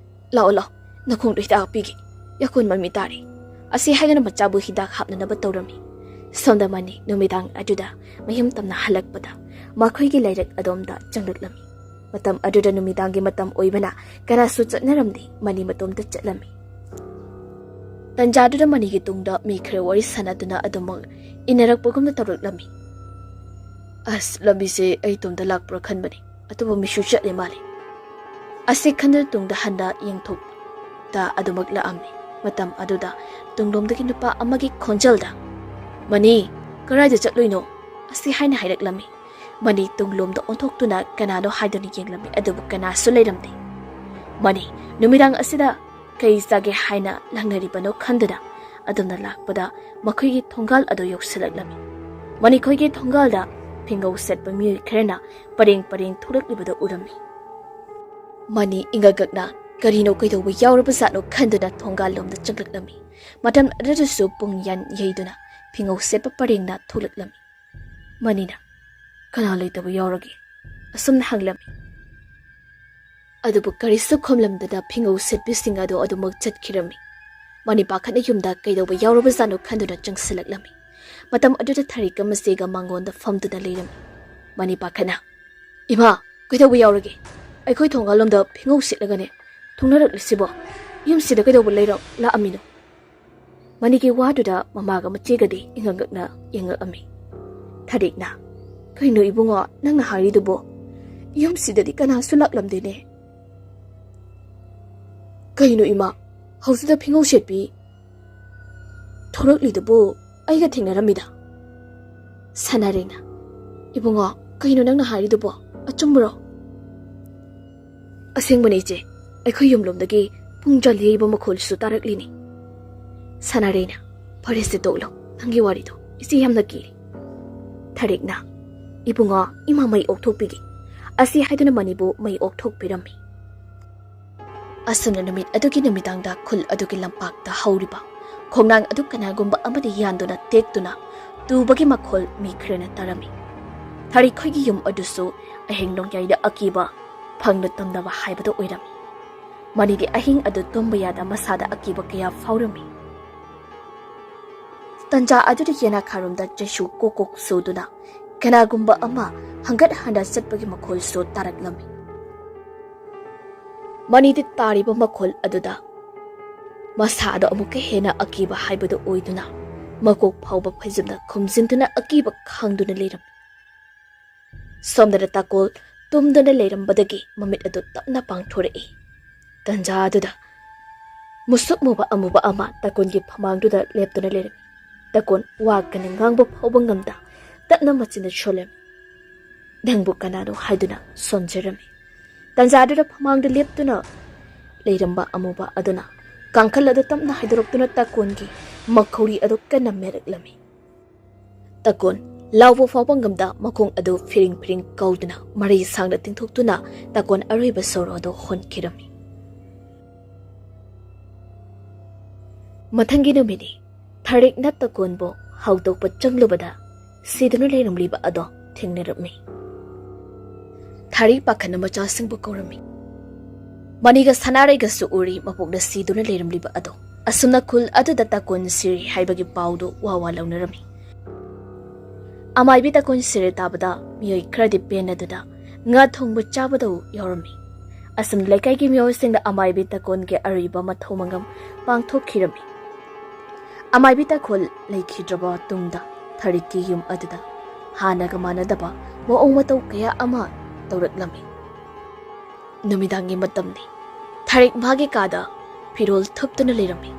ꯂꯥꯛꯑꯣ, ꯂꯥꯛꯑꯣ, ꯅꯈꯣꯡꯗꯣ ꯍꯤꯗꯥꯛ ꯄꯤꯒꯦ꯫ ꯌꯥꯈꯣꯟ ꯃꯃꯤ ꯇꯥꯔꯦ," ꯑꯁꯤ ꯍꯥꯏꯗꯨꯅ ꯃꯆꯥꯕꯨ ꯍꯤꯗꯥꯛ ꯍꯥꯞꯅꯅꯕ ꯇꯧꯔꯝꯃꯤ꯫ ꯁꯣꯝꯗ ꯃꯅꯤ ꯅꯨꯃꯤꯗꯥꯡ ꯑꯗꯨꯗ ꯃꯌꯨꯝ ꯇꯝꯅ ꯍꯜꯂꯛꯄꯗ ꯃꯈꯣꯏꯒꯤ ꯂꯩꯔꯛ ꯑꯗꯣꯝꯗ ꯆꯪꯂꯛꯂꯝꯃꯤ꯫ ꯃꯇꯝ ꯑꯗꯨꯗ ꯅꯨꯃꯤꯗꯥꯡꯒꯤ ꯃꯇꯝ ꯑꯣꯏꯕꯅ ꯀꯅꯥꯁꯨ ꯆꯠꯅꯔꯝꯗꯦ꯫ ꯃꯅꯤ ꯃꯇꯣꯝꯇ ꯆꯠꯂꯝꯃꯤ꯫ ꯇꯟꯖꯥꯗꯨꯗ ꯃꯅꯤꯒꯤ ꯇꯨꯡꯗ ꯃꯤ ꯈꯔ ꯋꯥꯔꯤ ꯁꯥꯟꯅꯗꯨꯅ ꯑꯗꯨꯃꯛ ꯏꯟꯅꯔꯛꯄꯒꯨꯝꯅ ꯇꯧꯔꯛꯂꯝꯃꯤ꯫ "ꯑꯁ, ꯂꯝꯕꯤꯁꯦ ꯑꯩ ꯏꯇꯣꯝꯇ ꯂꯥꯛꯄ꯭ꯔꯥ ꯈꯟꯕꯅꯤ, ꯑꯇꯣꯞꯄ ꯃꯤꯁꯨ ꯆꯠꯂꯦ ꯃꯥꯜꯂꯦ," ꯑꯁꯤ ꯈꯟꯗꯨꯅ ꯇꯨꯡꯗ ꯍꯟꯅ ꯌꯦꯡꯊꯣꯛꯇ ꯑꯗꯨꯃꯛ ꯂꯥꯛꯑꯝꯃꯤ꯫ ꯃꯇꯝ ꯑꯗꯨꯗ ꯇꯨꯡꯂꯣꯝꯗꯒꯤ ꯅꯨꯄꯥ ꯑꯃꯒꯤ ꯈꯣꯟꯖꯦꯜꯗ, "ꯃꯅꯤ, ꯀꯗꯥꯏꯗ ꯆꯠꯂꯨꯏꯅꯣ?" ꯑꯁꯤ ꯍꯥꯏꯅ ꯍꯥꯏꯔꯛꯂꯝꯃꯤ꯫ ꯃꯅꯤ ꯇꯨꯡꯂꯣꯝꯗ ꯑꯣꯟꯊꯣꯛꯇꯨꯅ ꯀꯅꯥꯅꯣ ꯍꯥꯏꯗꯨꯅ ꯌꯦꯡꯂꯝꯃꯤ, ꯑꯗꯨꯕꯨ ꯀꯅꯥꯁꯨ ꯂꯩꯔꯝꯗꯦ꯫ ꯃꯅꯤ, ꯅꯨꯃꯤꯗꯥꯡ ꯑꯁꯤꯗ ꯀꯩ ꯆꯥꯒꯦ ꯍꯥꯏꯅ ꯂꯪꯅꯔꯤꯕꯅꯣ ꯈꯟꯗꯨꯅ ꯑꯗꯣꯝꯗ ꯂꯥꯛꯄꯗ ꯃꯈꯣꯏꯒꯤ ꯊꯣꯡꯒꯥꯜ ꯑꯗꯨ ꯌꯧꯁꯤꯜꯂꯛꯂꯝꯃꯤ꯫ ꯃꯅꯤꯈꯣꯏꯒꯤ ꯊꯣꯡꯒꯥꯜꯗ ꯐꯤꯡꯒꯧ ꯁꯦꯠꯄ ꯃꯤꯑꯣꯏ ꯈꯔꯅ ꯄꯔꯦꯡ ꯄꯔꯦꯡ ꯊꯣꯛꯂꯛꯂꯤꯕꯗꯨ ꯎꯔꯝꯃꯤ꯫ ꯃꯅꯤ ꯏꯉꯛꯉꯛꯅ ꯀꯔꯤꯅꯣ, ꯀꯩꯗꯧꯕ ꯌꯥꯎꯔꯕꯖꯥꯠꯅꯣ ꯈꯟꯗꯨꯅ ꯊꯣꯡꯒꯥꯜꯂꯣꯝꯗ ꯆꯪꯂꯛꯂꯝꯃꯤ꯫ ꯃꯇꯝ ꯑꯗꯨꯗꯁꯨ ꯄꯨꯡ ꯌꯥꯟ ꯌꯩꯗꯨꯅ ꯐꯤꯡꯒꯧ ꯁꯦꯠꯄ ꯄꯔꯦꯡꯅ ꯊꯣꯛꯂꯛꯂꯝꯃꯤ꯫ ꯃꯅꯤꯅ, "ꯀꯅꯥ ꯂꯩꯇꯕ ꯌꯥꯎꯔꯒꯦ?" ꯑꯁꯨꯝꯅ ꯍꯪꯂꯝꯃꯤ꯫ ꯑꯗꯨꯕꯨ ꯀꯔꯤꯁꯨ ꯈꯨꯝꯂꯝꯗꯅ ꯐꯤꯡꯒꯧ ꯁꯦꯠꯄꯤꯁꯤꯡ ꯑꯗꯨ ꯑꯗꯨꯃꯛ ꯆꯠꯈꯤꯔꯝꯃꯤ꯫ ꯃꯅꯤ ꯄꯥꯈꯠꯅ ꯌꯨꯝꯗ ꯀꯩꯗꯧꯕ ꯌꯥꯎꯔꯕꯖꯥꯠꯅꯣ ꯈꯟꯗꯨꯅ ꯆꯪꯁꯤꯜꯂꯛꯂꯝꯃꯤ꯫ ꯃꯇꯝ ꯑꯗꯨꯗ ꯊꯔꯤꯛ ꯑꯃ ꯆꯦꯒ ꯃꯉꯣꯟꯗ ꯐꯝꯗꯨꯅ ꯂꯩꯔꯝꯃꯤ꯫ ꯃꯅꯤ ꯄꯥꯈꯠꯅ, "ꯏꯃꯥ, ꯀꯩꯗꯧꯕ ꯌꯥꯎꯔꯒꯦ? ꯑꯩꯈꯣꯏ ꯊꯣꯡꯒꯥꯜꯂꯣꯝꯗ ꯐꯤꯡꯒꯧ ꯁꯦꯠꯂꯒꯅꯦ ꯊꯨꯡꯅꯔꯛꯂꯤꯁꯤꯕꯣ? ꯌꯨꯝꯁꯤꯗ ꯀꯩꯗꯧꯕ ꯂꯩꯔꯝ ꯂꯥꯛꯑꯝꯃꯤꯅꯣ?" ꯃꯅꯤꯒꯤ ꯋꯥꯗꯨꯗ ꯃꯃꯥꯒ ꯃꯆꯦꯒꯗꯤ ꯏꯉꯛꯉꯛꯅ ꯌꯦꯡꯉꯛꯑꯝꯃꯤ꯫ ꯊꯔꯤꯛꯅ, "ꯀꯩꯅꯣ ꯏꯕꯨꯡꯉꯣ ꯅꯪꯅ ꯍꯥꯏꯔꯤꯗꯨꯕꯣ? ꯌꯨꯝꯁꯤꯗꯗꯤ ꯀꯅꯥꯁꯨ ꯂꯥꯛꯂꯝꯗꯦꯅꯦ꯫ ꯀꯩꯅꯣ ꯏꯃꯥ, ꯍꯧꯖꯤꯛꯇ ꯐꯤꯡꯒꯧ ꯁꯦꯠꯄꯤ ꯊꯣꯔꯛꯂꯤꯗꯨꯕꯨ ꯑꯩꯒ ꯊꯦꯡꯅꯔꯝꯃꯤꯗ?" ꯁꯅꯥꯔꯩꯅ, "ꯏꯕꯨꯡꯉꯣ, ꯀꯩꯅꯣ ꯅꯪꯅ ꯍꯥꯏꯔꯤꯗꯨꯕꯣ? ꯑꯆꯨꯝꯕꯔꯣ?" "ꯑꯁꯦꯡꯕꯅꯦ ꯏꯆꯦ, ꯑꯩꯈꯣꯏ ꯌꯨꯝꯂꯣꯝꯗꯒꯤ ꯄꯨꯡ ꯖꯥꯂꯤ ꯌꯩꯕ ꯃꯈꯣꯜꯁꯨ ꯇꯥꯔꯛꯂꯤꯅꯤ꯫" ꯁꯅꯥꯔꯩꯅ, "ꯐꯔꯦꯁꯦ, ꯇꯣꯛꯂꯣ ꯅꯪꯒꯤ ꯋꯥꯔꯤꯗꯣ꯫ "ꯏꯆꯦ ꯌꯥꯝꯅ ꯀꯤꯔꯦ꯫" ꯊꯔꯤꯛꯅ, "ꯏꯕꯨꯡꯉꯣ, ꯏꯃꯥ ꯃꯩ ꯑꯣꯛꯊꯣꯛꯄꯤꯒꯦ" ꯑꯁꯤ ꯍꯥꯏꯗꯨꯅ ꯃꯅꯤꯕꯨ ꯃꯩ ꯑꯣꯛꯊꯣꯛꯄꯤꯔꯝꯃꯤ꯫ ꯑꯁꯨꯝꯅ ꯅꯨꯃꯤꯠ ꯑꯗꯨꯒꯤ ꯅꯨꯃꯤꯗꯥꯡꯗ ꯈꯨꯜ ꯑꯗꯨꯒꯤ ꯂꯝꯄꯥꯛꯇ ꯍꯧꯔꯤꯕ ꯈꯣꯡꯅꯥꯡ ꯑꯗꯨ ꯀꯅꯥꯒꯨꯝꯕ ꯑꯃꯅ ꯌꯥꯟꯗꯨꯅ ꯇꯦꯛꯇꯨꯅ ꯇꯨꯕꯒꯤ ꯃꯈꯣꯜ ꯃꯤ ꯈꯔꯅ ꯇꯥꯔꯝꯃꯤ꯫ ꯊꯔꯤꯛꯈꯣꯏꯒꯤ ꯌꯨꯝ ꯑꯗꯨꯁꯨ ꯑꯍꯤꯡ ꯅꯣꯡꯌꯥꯏꯗ ꯑꯀꯤꯕ ꯐꯪꯅ ꯇꯝꯅꯕ ꯍꯥꯏꯕꯗꯨ ꯑꯣꯏꯔꯝꯃꯤ꯫ ꯃꯅꯤꯗꯤ ꯑꯍꯤꯡ ꯑꯗꯨ ꯇꯨꯝꯕ ꯌꯥꯗ ꯃꯁꯥꯗ ꯑꯀꯤꯕ ꯀꯌꯥ ꯐꯥꯎꯔꯝꯃꯤ꯫ ꯇꯟꯖꯥ ꯑꯗꯨꯗ ꯌꯦꯅꯥꯈꯥꯔꯣꯝꯗ ꯆꯩꯁꯨ ꯀꯣꯛ ꯀꯣꯛ ꯁꯨꯗꯨꯅ ꯀꯅꯥꯒꯨꯝꯕ ꯑꯃ ꯍꯪꯒꯠ ꯍꯟꯗ ꯆꯠꯄꯒꯤ ꯃꯈꯣꯜꯁꯨ ꯇꯥꯔꯛꯂꯝꯃꯤ꯫ ꯃꯅꯤꯗꯤ ꯇꯥꯔꯤꯕ ꯃꯈꯣꯜ ꯑꯗꯨꯗ ꯃꯁꯥꯗꯣ ꯑꯃꯨꯛꯀ ꯍꯦꯟꯅ ꯑꯀꯤꯕ ꯍꯥꯏꯕꯗꯨ ꯑꯣꯏꯗꯨꯅ ꯃꯀꯣꯛ ꯐꯥꯎꯕ ꯐꯩꯖꯨꯞꯅ ꯈꯨꯝꯖꯤꯟꯗꯨꯅ ꯑꯀꯤꯕ ꯈꯥꯡꯗꯨꯅ ꯂꯩꯔꯝꯃꯤ꯫ ꯁꯣꯝꯗꯅ ꯇꯥꯀꯣꯜ ꯇꯨꯝꯗꯨꯅ ꯂꯩꯔꯝꯕꯗꯒꯤ ꯃꯃꯤꯠ ꯑꯗꯨ ꯇꯞꯅ ꯄꯥꯡꯊꯣꯔꯛꯏ꯫ ꯇꯟꯖꯥ ꯑꯗꯨꯗ ꯃꯨꯁꯨꯛ ꯃꯨꯕ ꯑꯃꯨꯕ ꯑꯃ ꯇꯥꯀꯣꯟꯒꯤ ꯐꯃꯥꯡꯗꯨꯗ ꯂꯦꯞꯇꯨꯅ ꯂꯩꯔꯝꯃꯤ꯫ ꯇꯥꯀꯣꯟ ꯋꯥ ꯀꯟꯅ ꯉꯥꯡꯕ ꯐꯥꯎꯕ ꯉꯝꯗ ꯇꯞꯅ ꯃꯆꯤꯟꯗ ꯁꯣꯜꯂꯝꯃꯤ꯫ "ꯅꯪꯕꯨ ꯀꯅꯥꯅꯣ?" ꯍꯥꯏꯗꯨꯅ ꯁꯣꯟꯖꯔꯝꯃꯤ꯫ ꯇꯟꯖꯥꯗꯨꯗ ꯐꯃꯥꯡꯗ ꯂꯦꯞꯇꯨꯅ ꯂꯩꯔꯝꯕ ꯑꯃꯨꯕ ꯑꯗꯨꯅ ꯀꯥꯡꯈꯜ ꯑꯗꯨ ꯇꯞꯅ ꯍꯥꯏꯗꯣꯔꯛꯇꯨꯅ ꯇꯥꯀꯣꯟꯒꯤ ꯃꯈꯧꯔꯤ ꯑꯗꯨ ꯀꯟꯅ ꯃꯦꯔꯛꯂꯝꯃꯤ꯫ ꯇꯥꯀꯣꯟ ꯂꯥꯎꯕ ꯐꯥꯎꯕ ꯉꯝꯗ ꯃꯈꯣꯡ ꯑꯗꯨ ꯐꯤꯔꯤꯡ ꯐꯤꯔꯤꯡ ꯀꯧꯗꯨꯅ ꯃꯔꯩ ꯁꯥꯡꯅ ꯇꯤꯡꯊꯣꯛꯇꯨꯅ ꯇꯥꯀꯣꯟ ꯑꯔꯣꯏꯕ ꯁꯣꯔ ꯑꯗꯨ ꯍꯣꯟꯈꯤꯔꯝꯃꯤ꯫ ꯃꯊꯪꯒꯤ ꯅꯨꯃꯤꯠꯅꯤ꯫ ꯊꯔꯤꯛꯅ ꯇꯥꯀꯣꯟꯕꯨ ꯍꯧꯗꯣꯛꯄ ꯆꯪꯂꯨꯕꯗ ꯁꯤꯗꯨꯅ ꯂꯩꯔꯝꯂꯤꯕ ꯑꯗꯣ ꯊꯦꯡꯅꯔꯝꯃꯤ꯫ ꯊꯔꯤꯛ ꯄꯥꯈꯠꯅ ꯃꯆꯥꯁꯤꯡꯕꯨ ꯀꯧꯔꯝꯃꯤ꯫ ꯃꯅꯤꯒ ꯁꯅꯥꯔꯩꯒꯁꯨ ꯎꯔꯤ ꯃꯄꯣꯛꯅ ꯁꯤꯗꯨꯅ ꯂꯩꯔꯝꯂꯤꯕ ꯑꯗꯣ꯫ ꯑꯁꯨꯝꯅ ꯈꯨꯜ ꯑꯗꯨꯗ ꯇꯥꯀꯣꯟ ꯁꯤꯔꯦ ꯍꯥꯏꯕꯒꯤ ꯄꯥꯎꯗꯨ ꯋꯥ ꯋꯥ ꯂꯧꯅꯔꯝꯃꯤ꯫ ꯑꯃꯥꯏꯕꯤ ꯇꯥꯀꯣꯟ ꯁꯤꯔꯦ ꯇꯥꯕꯗ ꯃꯤꯑꯣꯏ ꯈꯔꯗꯤ ꯄꯦꯟꯅꯗꯨꯅ ꯉꯥ ꯊꯣꯡꯕ ꯆꯥꯕꯗ ꯌꯥꯎꯔꯝꯃꯤ꯫ ꯑꯁꯨꯝꯅ ꯂꯩꯀꯥꯏꯒꯤ ꯃꯤꯑꯣꯏꯁꯤꯡꯅ ꯑꯃꯥꯏꯕꯤ ꯇꯥꯀꯣꯟꯒꯤ ꯑꯔꯤꯕ ꯃꯊꯧ ꯃꯉꯝ ꯄꯥꯡꯊꯣꯛꯈꯤꯔꯝꯃꯤ꯫ ꯑꯃꯥꯏꯕꯤ ꯇꯥꯀꯣꯟ ꯂꯩꯈꯤꯗ꯭ꯔꯕ ꯇꯨꯡꯗ ꯊꯔꯤꯛꯀꯤ ꯌꯨꯝ ꯑꯗꯨꯗ ꯍꯥꯟꯅꯒ ꯃꯥꯟꯅꯗꯕ ꯃꯑꯣꯡ ꯃꯇꯧ ꯀꯌꯥ ꯑꯃ ꯇꯧꯔꯛꯂꯝꯃꯤ꯫ ꯅꯨꯃꯤꯗꯥꯡꯒꯤ ꯃꯇꯝꯅꯤ꯫ ꯊꯔꯤꯛ ꯃꯥꯒꯤ ꯀꯥꯗ ꯐꯤꯔꯣꯜ ꯊꯨꯞꯇꯨꯅ ꯂꯩꯔꯝꯃꯤ꯫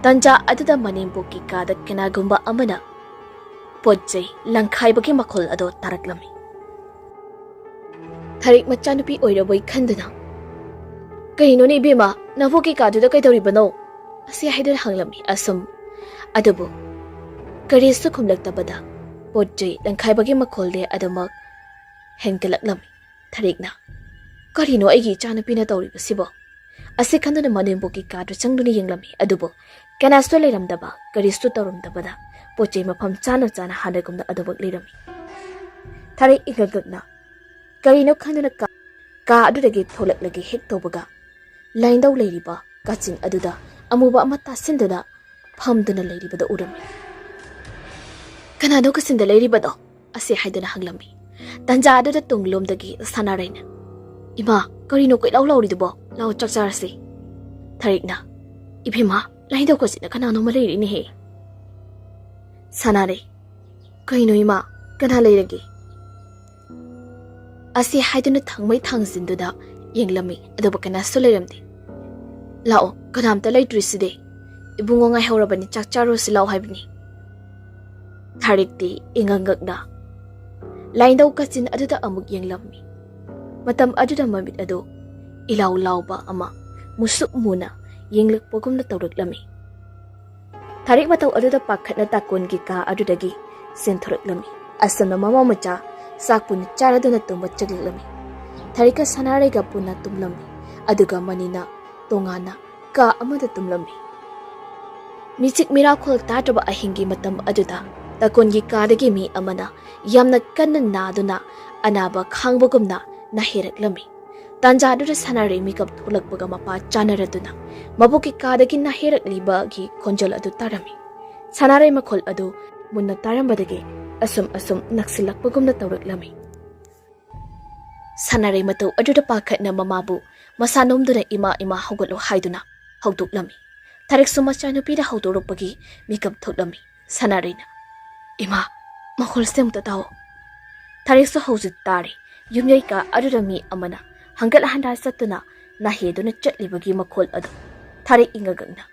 ꯇꯟꯖꯥ ꯑꯗꯨꯗ ꯃꯅꯦꯝꯕꯣꯛꯀꯤ ꯀꯥꯗ ꯀꯅꯥꯒꯨꯝꯕ ꯑꯃꯅ ꯄꯣꯠ ꯆꯩ ꯂꯪꯈꯥꯏꯕꯒꯤ ꯃꯈꯣꯜ ꯑꯗꯨ ꯇꯥꯔꯛꯂꯝꯃꯤ꯫ ꯊꯔꯤꯛ ꯃꯆꯥꯅꯨꯄꯤ ꯑꯣꯏꯔꯕꯣꯏ ꯈꯟꯗꯨꯅ, "ꯀꯩꯅꯣꯅꯦ ꯏꯕꯦꯝꯃ, ꯅꯕꯣꯛꯀꯤ ꯀꯥꯗꯨꯗ ꯀꯩꯗꯧꯔꯤꯕꯅꯣ?" ꯑꯁꯤ ꯍꯥꯏꯗꯨꯅ ꯍꯪꯂꯝꯃꯤ꯫ ꯑꯁꯨꯝ ꯑꯗꯨꯕꯨ ꯀꯔꯤꯁꯨ ꯈꯨꯝꯂꯛꯇꯕꯗ ꯄꯣꯠ ꯆꯩ ꯂꯪꯈꯥꯏꯕꯒꯤ ꯃꯈꯣꯜꯗꯤ ꯑꯗꯨꯃꯛ ꯍꯦꯟꯒꯠꯂꯛꯂꯝꯃꯤ꯫ ꯊꯔꯤꯛꯅ, "ꯀꯔꯤꯅꯣ ꯑꯩꯒꯤ ꯏꯆꯥꯅꯨꯄꯤꯅ ꯇꯧꯔꯤꯕꯁꯤꯕꯣ?" ꯑꯁꯤ ꯈꯟꯗꯨꯅ ꯃꯅꯦꯝꯕꯣꯛꯀꯤ ꯀꯥꯗꯨ ꯆꯪꯗꯨꯅ ꯌꯦꯡꯂꯝꯃꯤ, ꯑꯗꯨꯕꯨ ꯀꯅꯥꯁꯨ ꯂꯩꯔꯝꯗꯕ, ꯀꯔꯤꯁꯨ ꯇꯧꯔꯝꯗꯕꯗ ꯄꯣꯠ ꯆꯩ ꯃꯐꯝ ꯆꯥꯅ ꯆꯥꯅ ꯍꯥꯟꯅꯒꯨꯝꯅ ꯑꯗꯨꯃꯛ ꯂꯩꯔꯝꯃꯤ꯫ ꯊꯔꯤꯛ ꯏꯉꯛꯉꯛꯅ ꯀꯔꯤꯅꯣ ꯈꯟꯗꯨꯅ ꯀꯥ, ꯀꯥ ꯑꯗꯨꯗꯒꯤ ꯊꯣꯛꯂꯛꯂꯒꯦ ꯍꯦꯛ ꯇꯧꯕꯒ, ꯂꯥꯏꯟꯗꯧ ꯂꯩꯔꯤꯕ ꯀꯥꯆꯤꯟ ꯑꯗꯨꯗ ꯑꯃꯨꯕ ꯑꯃ ꯇꯥꯁꯤꯟꯗꯨꯅ ꯐꯝꯗꯨꯅ ꯂꯩꯔꯤꯕꯗꯨ ꯎꯔꯝꯃꯤ꯫ "ꯀꯅꯥꯅꯣ ꯀꯥꯆꯤꯟꯗ ꯂꯩꯔꯤꯕꯗꯣ?" ꯑꯁꯤ ꯍꯥꯏꯗꯨꯅ ꯍꯪꯂꯝꯃꯤ꯫ ꯇꯟꯖꯥ ꯑꯗꯨꯗ ꯇꯨꯡꯂꯣꯝꯗꯒꯤ ꯁꯅꯥꯔꯩꯅ, "ꯏꯃꯥ, ꯀꯔꯤꯅꯣ ꯀꯣꯏꯂꯥꯎ ꯂꯥꯎꯔꯤꯗꯨꯕꯣ? ꯂꯥꯎ, ꯆꯥꯛ ꯆꯥꯔꯁꯤ꯫" ꯊꯔꯤꯛꯅ, "ꯏꯕꯦꯝꯃ, ꯂꯥꯏꯟꯗꯧ ꯀꯥꯆꯤꯟꯗ ꯀꯅꯥꯅꯣꯃ ꯂꯩꯔꯤꯅꯦꯍꯦ꯫" ꯁꯅꯥꯔꯩ, "ꯀꯩꯅꯣ ꯏꯃꯥ, ꯀꯅꯥ ꯂꯩꯔꯒꯦ?" ꯑꯁꯤ ꯍꯥꯏꯗꯨꯅ ꯊꯪꯃꯩ ꯊꯥꯡꯖꯤꯟꯗꯨꯗ ꯌꯦꯡꯂꯝꯃꯤ, ꯑꯗꯨꯕꯨ ꯀꯅꯥꯁꯨ ꯂꯩꯔꯝꯗꯦ꯫ "ꯂꯥꯛꯑꯣ, ꯀꯅꯥꯝꯇ ꯂꯩꯇ꯭ꯔꯤꯁꯤꯗꯤ꯫ ꯏꯕꯨꯡꯉꯣ ꯉꯥꯏꯍꯧꯔꯕꯅꯤ, ꯆꯥꯛ ꯆꯥꯔꯨꯁꯤ ꯂꯥꯛꯑꯣ ꯍꯥꯏꯕꯅꯤ꯫" ꯊꯔꯤꯛꯇꯤ ꯏꯉꯛꯉꯛꯅ ꯂꯥꯏꯟꯗꯧ ꯀꯥꯆꯤꯟ ꯑꯗꯨꯗ ꯑꯃꯨꯛ ꯌꯦꯡꯂꯝꯃꯤ꯫ ꯃꯇꯝ ꯑꯗꯨꯗ ꯃꯃꯤꯠ ꯑꯗꯨ ꯏꯂꯥꯎ ꯂꯥꯎꯕ ꯑꯃ ꯃꯨꯁꯨꯛ ꯃꯨꯅ ꯌꯦꯡꯂꯛꯄꯒꯨꯝꯅ ꯇꯧꯔꯛꯂꯝꯃꯤ꯫ ꯊꯔꯤꯛ ꯃꯇꯧ ꯑꯗꯨꯗ ꯄꯥꯈꯠꯅ ꯇꯥꯀꯣꯟꯒꯤ ꯀꯥ ꯑꯗꯨꯗꯒꯤ ꯆꯦꯟꯊꯣꯔꯛꯂꯝꯃꯤ꯫ ꯑꯁꯨꯝꯅ ꯃꯃꯥ ꯃꯆꯥ ꯆꯥꯛ ꯄꯨꯟꯅ ꯆꯥꯔꯗꯨꯅ ꯇꯨꯝꯕ ꯆꯪꯂꯛꯂꯝꯃꯤ꯫ ꯊꯔꯤꯛꯀ ꯁꯅꯥꯔꯩꯒ ꯄꯨꯟꯅ ꯇꯨꯝꯂꯝꯃꯤ, ꯑꯗꯨꯒ ꯃꯅꯤꯅ ꯇꯣꯉꯥꯟꯅ ꯀꯥ ꯑꯃꯗ ꯇꯨꯝꯂꯝꯃꯤ꯫ ꯃꯤꯆꯤꯛ ꯃꯤꯔꯥꯈꯣꯜ ꯇꯥꯗ꯭ꯔꯕ ꯑꯍꯤꯡꯒꯤ ꯃꯇꯝ ꯑꯗꯨꯗ ꯇꯥꯀꯣꯟꯒꯤ ꯀꯥꯗꯒꯤ ꯃꯤ ꯑꯃꯅ ꯌꯥꯝꯅ ꯀꯟꯅ ꯅꯥꯗꯨꯅ ꯑꯅꯥꯕ ꯈꯥꯡꯕꯒꯨꯝꯅ ꯅꯥꯍꯦꯔꯛꯂꯝꯃꯤ꯫ ꯇꯥꯟꯖꯥꯗꯨꯗ ꯁꯅꯥꯔꯩ ꯃꯤꯀꯞ ꯊꯣꯛꯂꯛꯄꯒ ꯃꯄꯥ ꯆꯥꯅꯔꯗꯨꯅ ꯃꯕꯣꯛꯀꯤ ꯀꯥꯗꯒꯤ ꯅꯥꯍꯦꯔꯛꯂꯤꯕꯒꯤ ꯈꯣꯟꯖꯦꯜ ꯑꯗꯨ ꯇꯥꯔꯝꯃꯤ꯫ ꯁꯅꯥꯔꯩ ꯃꯈꯣꯜ ꯑꯗꯨ ꯃꯨꯟꯅ ꯇꯥꯔꯝꯕꯗꯒꯤ ꯑꯁꯨꯝ ꯑꯁꯨꯝ ꯅꯛꯁꯤꯜꯂꯛꯄꯒꯨꯝꯅ ꯇꯧꯔꯛꯂꯝꯃꯤ꯫ ꯁꯅꯥꯔꯩ ꯃꯇꯧ ꯑꯗꯨꯗ ꯄꯥꯈꯠꯅ ꯃꯃꯥꯕꯨ ꯃꯁꯥ ꯅꯣꯝꯗꯨꯅ "ꯏꯃꯥ, ꯏꯃꯥ, ꯍꯧꯒꯠꯂꯣ" ꯍꯥꯏꯗꯨꯅ ꯍꯧꯗꯣꯛꯂꯝꯃꯤ꯫ ꯊꯔꯤꯛꯁꯨ ꯃꯆꯥꯅꯨꯄꯤꯗ ꯍꯧꯗꯣꯔꯛꯄꯒꯤ ꯃꯤꯀꯞ ꯊꯣꯛꯂꯝꯃꯤ꯫ ꯁꯅꯥꯔꯩꯅ, "ꯏꯃꯥ, ꯃꯈꯣꯜꯁꯦ ꯑꯃꯨꯛꯇ ꯇꯥꯎ꯫" ꯊꯔꯤꯛꯁꯨ ꯍꯧꯖꯤꯛ ꯇꯥꯔꯦ꯫ ꯌꯨꯝꯌꯩ ꯀꯥ ꯑꯗꯨꯗ ꯃꯤ ꯑꯃꯅ ꯍꯪꯒꯠ ꯍꯟꯗꯥ ꯆꯠꯇꯨꯅ ꯅꯥꯍꯦꯗꯨꯅ ꯆꯠꯂꯤꯕꯒꯤ ꯃꯈꯣꯜ ꯑꯗꯨ꯫ ꯊꯔꯤꯛ ꯏꯉꯛꯉꯛꯅ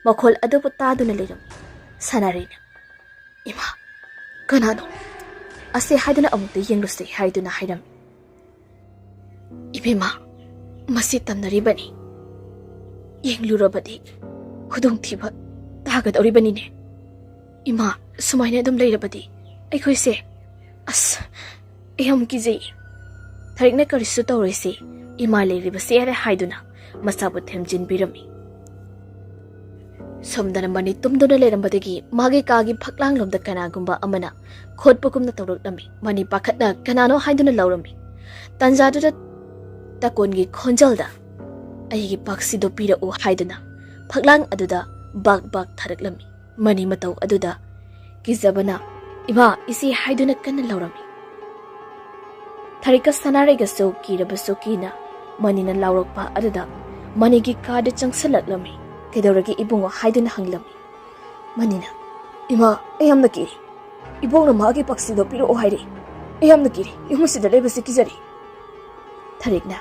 ꯃꯈꯣꯜ ꯑꯗꯨꯕꯨ ꯇꯥꯗꯨꯅ ꯂꯩꯔꯝꯃꯤ꯫ ꯁꯅꯥꯔꯩꯅ, "ꯏꯃꯥ, ꯀꯅꯥꯅꯣ? ꯑꯁꯦ ꯍꯥꯏꯗꯨꯅ ꯑꯃꯨꯛꯇ ꯌꯦꯡꯂꯨꯁꯦ" ꯍꯥꯏꯗꯨꯅ ꯍꯥꯏꯔꯝꯃꯤ꯫ "ꯏꯕꯦꯝꯃ, ꯃꯁꯤ ꯇꯝꯅꯔꯤꯕꯅꯤ꯫ ꯌꯦꯡꯂꯨꯔꯕꯗꯤ ꯈꯨꯗꯣꯡꯊꯤꯕ ꯇꯥꯒꯗꯧꯔꯤꯕꯅꯤꯅꯦ꯫" "ꯏꯃꯥ, ꯁꯨꯃꯥꯏꯅ ꯑꯗꯨꯝ ꯂꯩꯔꯕꯗꯤ ꯑꯩꯈꯣꯏꯁꯦ, ꯑꯁ, ꯑꯩ ꯌꯥꯝ ꯀꯤꯖꯩ꯫" ꯊꯥꯔꯤꯛꯅ ꯀꯔꯤꯁꯨ ꯇꯧꯔꯣꯏꯁꯤ, ꯏꯃꯥ ꯂꯩꯔꯤꯕꯁꯦ ꯌꯥꯔꯦ ꯍꯥꯏꯗꯨꯅ ꯃꯆꯥꯕꯨ ꯊꯦꯝꯖꯤꯟꯕꯤꯔꯝꯃꯤ꯫ ꯁꯣꯝꯗꯅ ꯃꯅꯤ ꯇꯨꯝꯗꯨꯅ ꯂꯩꯔꯝꯕꯗꯒꯤ ꯃꯥꯒꯤ ꯀꯥꯒꯤ ꯐꯛꯂꯥꯡꯂꯣꯝꯗ ꯀꯅꯥꯒꯨꯝꯕ ꯑꯃꯅ ꯈꯣꯠꯄꯒꯨꯝꯅ ꯇꯧꯔꯛꯂꯝꯃꯤ꯫ ꯃꯅꯤ ꯄꯥꯈꯠꯅ ꯀꯅꯥꯅꯣ ꯍꯥꯏꯗꯨꯅ ꯂꯥꯎꯔꯝꯃꯤ꯫ ꯇꯥꯟꯖꯥꯗꯨꯗ ꯇꯀꯣꯟꯒꯤ ꯈꯣꯟꯖꯦꯜꯗ, "ꯑꯩꯒꯤ ꯄꯥꯛꯁꯤꯗꯣ ꯄꯤꯔꯛꯎ" ꯍꯥꯏꯗꯨꯅ ꯐꯛꯂꯥꯡ ꯑꯗꯨꯗ ꯕꯥꯛ ꯕꯥꯛ ꯊꯥꯔꯛꯂꯝꯃꯤ꯫ ꯃꯅꯤ ꯃꯇꯧ ꯑꯗꯨꯗ ꯀꯤꯖꯕꯅ, "ꯏꯃꯥ, ꯏꯆꯦ" ꯍꯥꯏꯗꯨꯅ ꯀꯟꯅ ꯂꯥꯎꯔꯝꯃꯤ꯫ ꯊꯥꯔꯤꯛꯀ ꯁꯅꯥꯔꯩꯒꯁꯨ ꯀꯤꯔꯕꯁꯨ ꯀꯤꯅ ꯃꯅꯤꯅ ꯂꯥꯎꯔꯛꯄ ꯑꯗꯨꯗ ꯃꯅꯤꯒꯤ ꯀꯥꯗ ꯆꯪꯁꯤꯜꯂꯛꯂꯝꯃꯤ꯫ "ꯀꯩꯗꯧꯔꯒꯦ ꯏꯕꯨꯡꯉꯣ?" ꯍꯥꯏꯗꯨꯅ ꯍꯪꯂꯝꯃꯤ꯫ ꯃꯅꯤꯅ, "ꯏꯃꯥ, ꯑꯩ ꯌꯥꯝꯅ ꯀꯤꯔꯦ꯫ ꯏꯕꯣꯛꯅ ꯃꯥꯒꯤ ꯄꯥꯛꯁꯤꯗꯣ ꯄꯤꯔꯛꯑꯣ ꯍꯥꯏꯔꯦ꯫ ꯑꯩ ꯌꯥꯝꯅ ꯀꯤꯔꯦ꯫ ꯌꯨꯝ ꯑꯁꯤꯗ ꯂꯩꯕꯁꯤ ꯀꯤꯖꯔꯦ꯫" ꯊꯥꯔꯤꯛꯅ,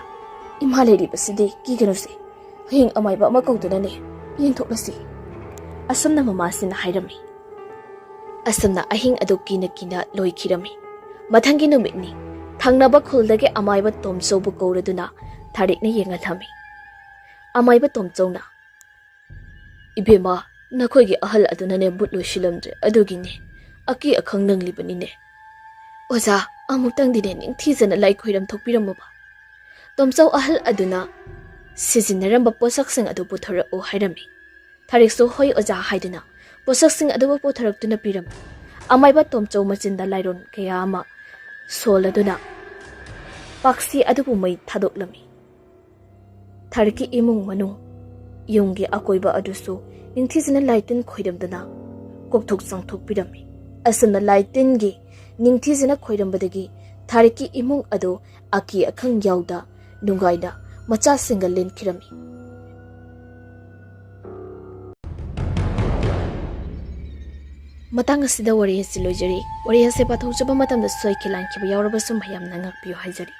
"ꯏꯃꯥ ꯂꯩꯔꯤꯕꯁꯤꯗꯤ ꯀꯤꯒꯅꯨꯁꯦ꯫ ꯍꯌꯦꯡ ꯑꯃꯥꯏꯕ ꯑꯃ ꯀꯧꯗꯨꯅꯅꯦ ꯌꯦꯡꯊꯣꯛꯂꯁꯤ꯫" ꯑꯁꯨꯝꯅ ꯃꯃꯥꯁꯤꯅ ꯍꯥꯏꯔꯝꯃꯤ꯫ ꯑꯁꯨꯝꯅ ꯑꯍꯤꯡ ꯑꯗꯨ ꯀꯤꯅ ꯀꯤꯅ ꯂꯣꯏꯈꯤꯔꯝꯃꯤ꯫ ꯃꯊꯪꯒꯤ ꯅꯨꯃꯤꯠꯅꯤ꯫ ꯊꯪꯅꯕ ꯈꯨꯜꯗꯒꯤ ꯑꯃꯥꯏꯕ ꯇꯣꯝꯆꯧꯕꯨ ꯀꯧꯔꯗꯨꯅ ꯊꯥꯔꯤꯛꯅ ꯌꯦꯡꯍꯜꯂꯝꯃꯤ꯫ ꯑꯃꯥꯏꯕ ꯇꯣꯝꯆꯧꯅ, "ꯏꯕꯦꯝꯃ, ꯅꯈꯣꯏꯒꯤ ꯑꯍꯜ ꯑꯗꯨꯅꯅꯦ ꯃꯨꯠ ꯂꯣꯏꯁꯤꯜꯂꯝꯗ꯭ꯔꯦ, ꯑꯗꯨꯒꯤꯅꯦ꯫ ꯑꯀꯤ ꯑꯈꯪ ꯅꯪꯂꯤꯕꯅꯤꯅꯦ꯫" "ꯑꯣꯖꯥ, ꯑꯃꯨꯛꯇꯪꯗꯤꯅꯦ ꯅꯤꯡꯊꯤꯖꯅ ꯂꯥꯏ ꯈꯣꯏꯔꯝ ꯊꯣꯛꯄꯤꯔꯝꯃꯨꯕ꯫" ꯇꯣꯝꯆꯧ ꯑꯍꯜ ꯑꯗꯨꯅ ꯁꯤꯖꯤꯟꯅꯔꯝꯕ ꯄꯣꯠꯁꯛꯁꯤꯡ ꯑꯗꯨ ꯄꯨꯊꯣꯔꯛꯎ ꯍꯥꯏꯔꯝꯃꯤ꯫ ꯊꯥꯔꯤꯛꯁꯨ "ꯍꯣꯏ ꯑꯣꯖꯥ" ꯍꯥꯏꯗꯨꯅ ꯄꯣꯠꯁꯛꯁꯤꯡ ꯑꯗꯨꯕꯨ ꯄꯨꯊꯣꯔꯛꯇꯨꯅ ꯄꯤꯔꯝꯃꯤ꯫ ꯑꯃꯥꯏꯕ ꯇꯣꯝꯆꯧ ꯃꯆꯤꯟꯗ ꯂꯥꯏꯔꯣꯟ ꯀꯌꯥ ꯑꯃ ꯁꯣꯜꯂꯗꯨꯅ ꯄꯥꯛꯁꯤ ꯑꯗꯨꯕꯨ ꯃꯩ ꯊꯥꯗꯣꯛꯂꯝꯃꯤ꯫ ꯊꯥꯔꯤꯛꯀꯤ ꯏꯃꯨꯡ ꯃꯅꯨꯡ, ꯌꯨꯝꯒꯤ ꯑꯀꯣꯏꯕ ꯑꯗꯨꯁꯨ ꯅꯤꯡꯊꯤꯖꯅ ꯂꯥꯏ ꯇꯤꯟ ꯈꯣꯏꯔꯝꯗꯨꯅ ꯀꯣꯛꯊꯣꯛ ꯆꯥꯝꯊꯣꯛꯄꯤꯔꯝꯃꯤ꯫ ꯑꯁꯨꯝꯅ ꯂꯥꯏ ꯇꯤꯟꯒꯤ ꯅꯤꯡꯊꯤꯖꯅ ꯈꯣꯏꯔꯝꯕꯗꯒꯤ ꯊꯥꯔꯤꯛꯀꯤ ꯏꯃꯨꯡ ꯑꯗꯨ ꯑꯀꯤ ꯑꯈꯪ ꯌꯥꯎꯗ ꯅꯨꯡꯉꯥꯏꯅ ꯃꯆꯥꯁꯤꯡꯒ ꯂꯦꯟꯈꯤꯔꯝꯃꯤ꯫ ꯃꯇꯥꯡ ꯑꯁꯤꯗ ꯋꯥꯔꯤ ꯑꯁꯤ ꯂꯣꯏꯖꯔꯤ꯫ ꯋꯥꯔꯤ ꯑꯁꯤ ꯄꯥꯊꯣꯛꯆꯕ ꯃꯇꯝꯗ ꯁꯣꯏꯈꯤ ꯂꯥꯟꯈꯤꯕ ꯌꯥꯎꯔꯕꯁꯨ ꯃꯌꯥꯝꯅ ꯉꯥꯛꯄꯤꯌꯨ ꯍꯥꯏꯖꯔꯤ꯫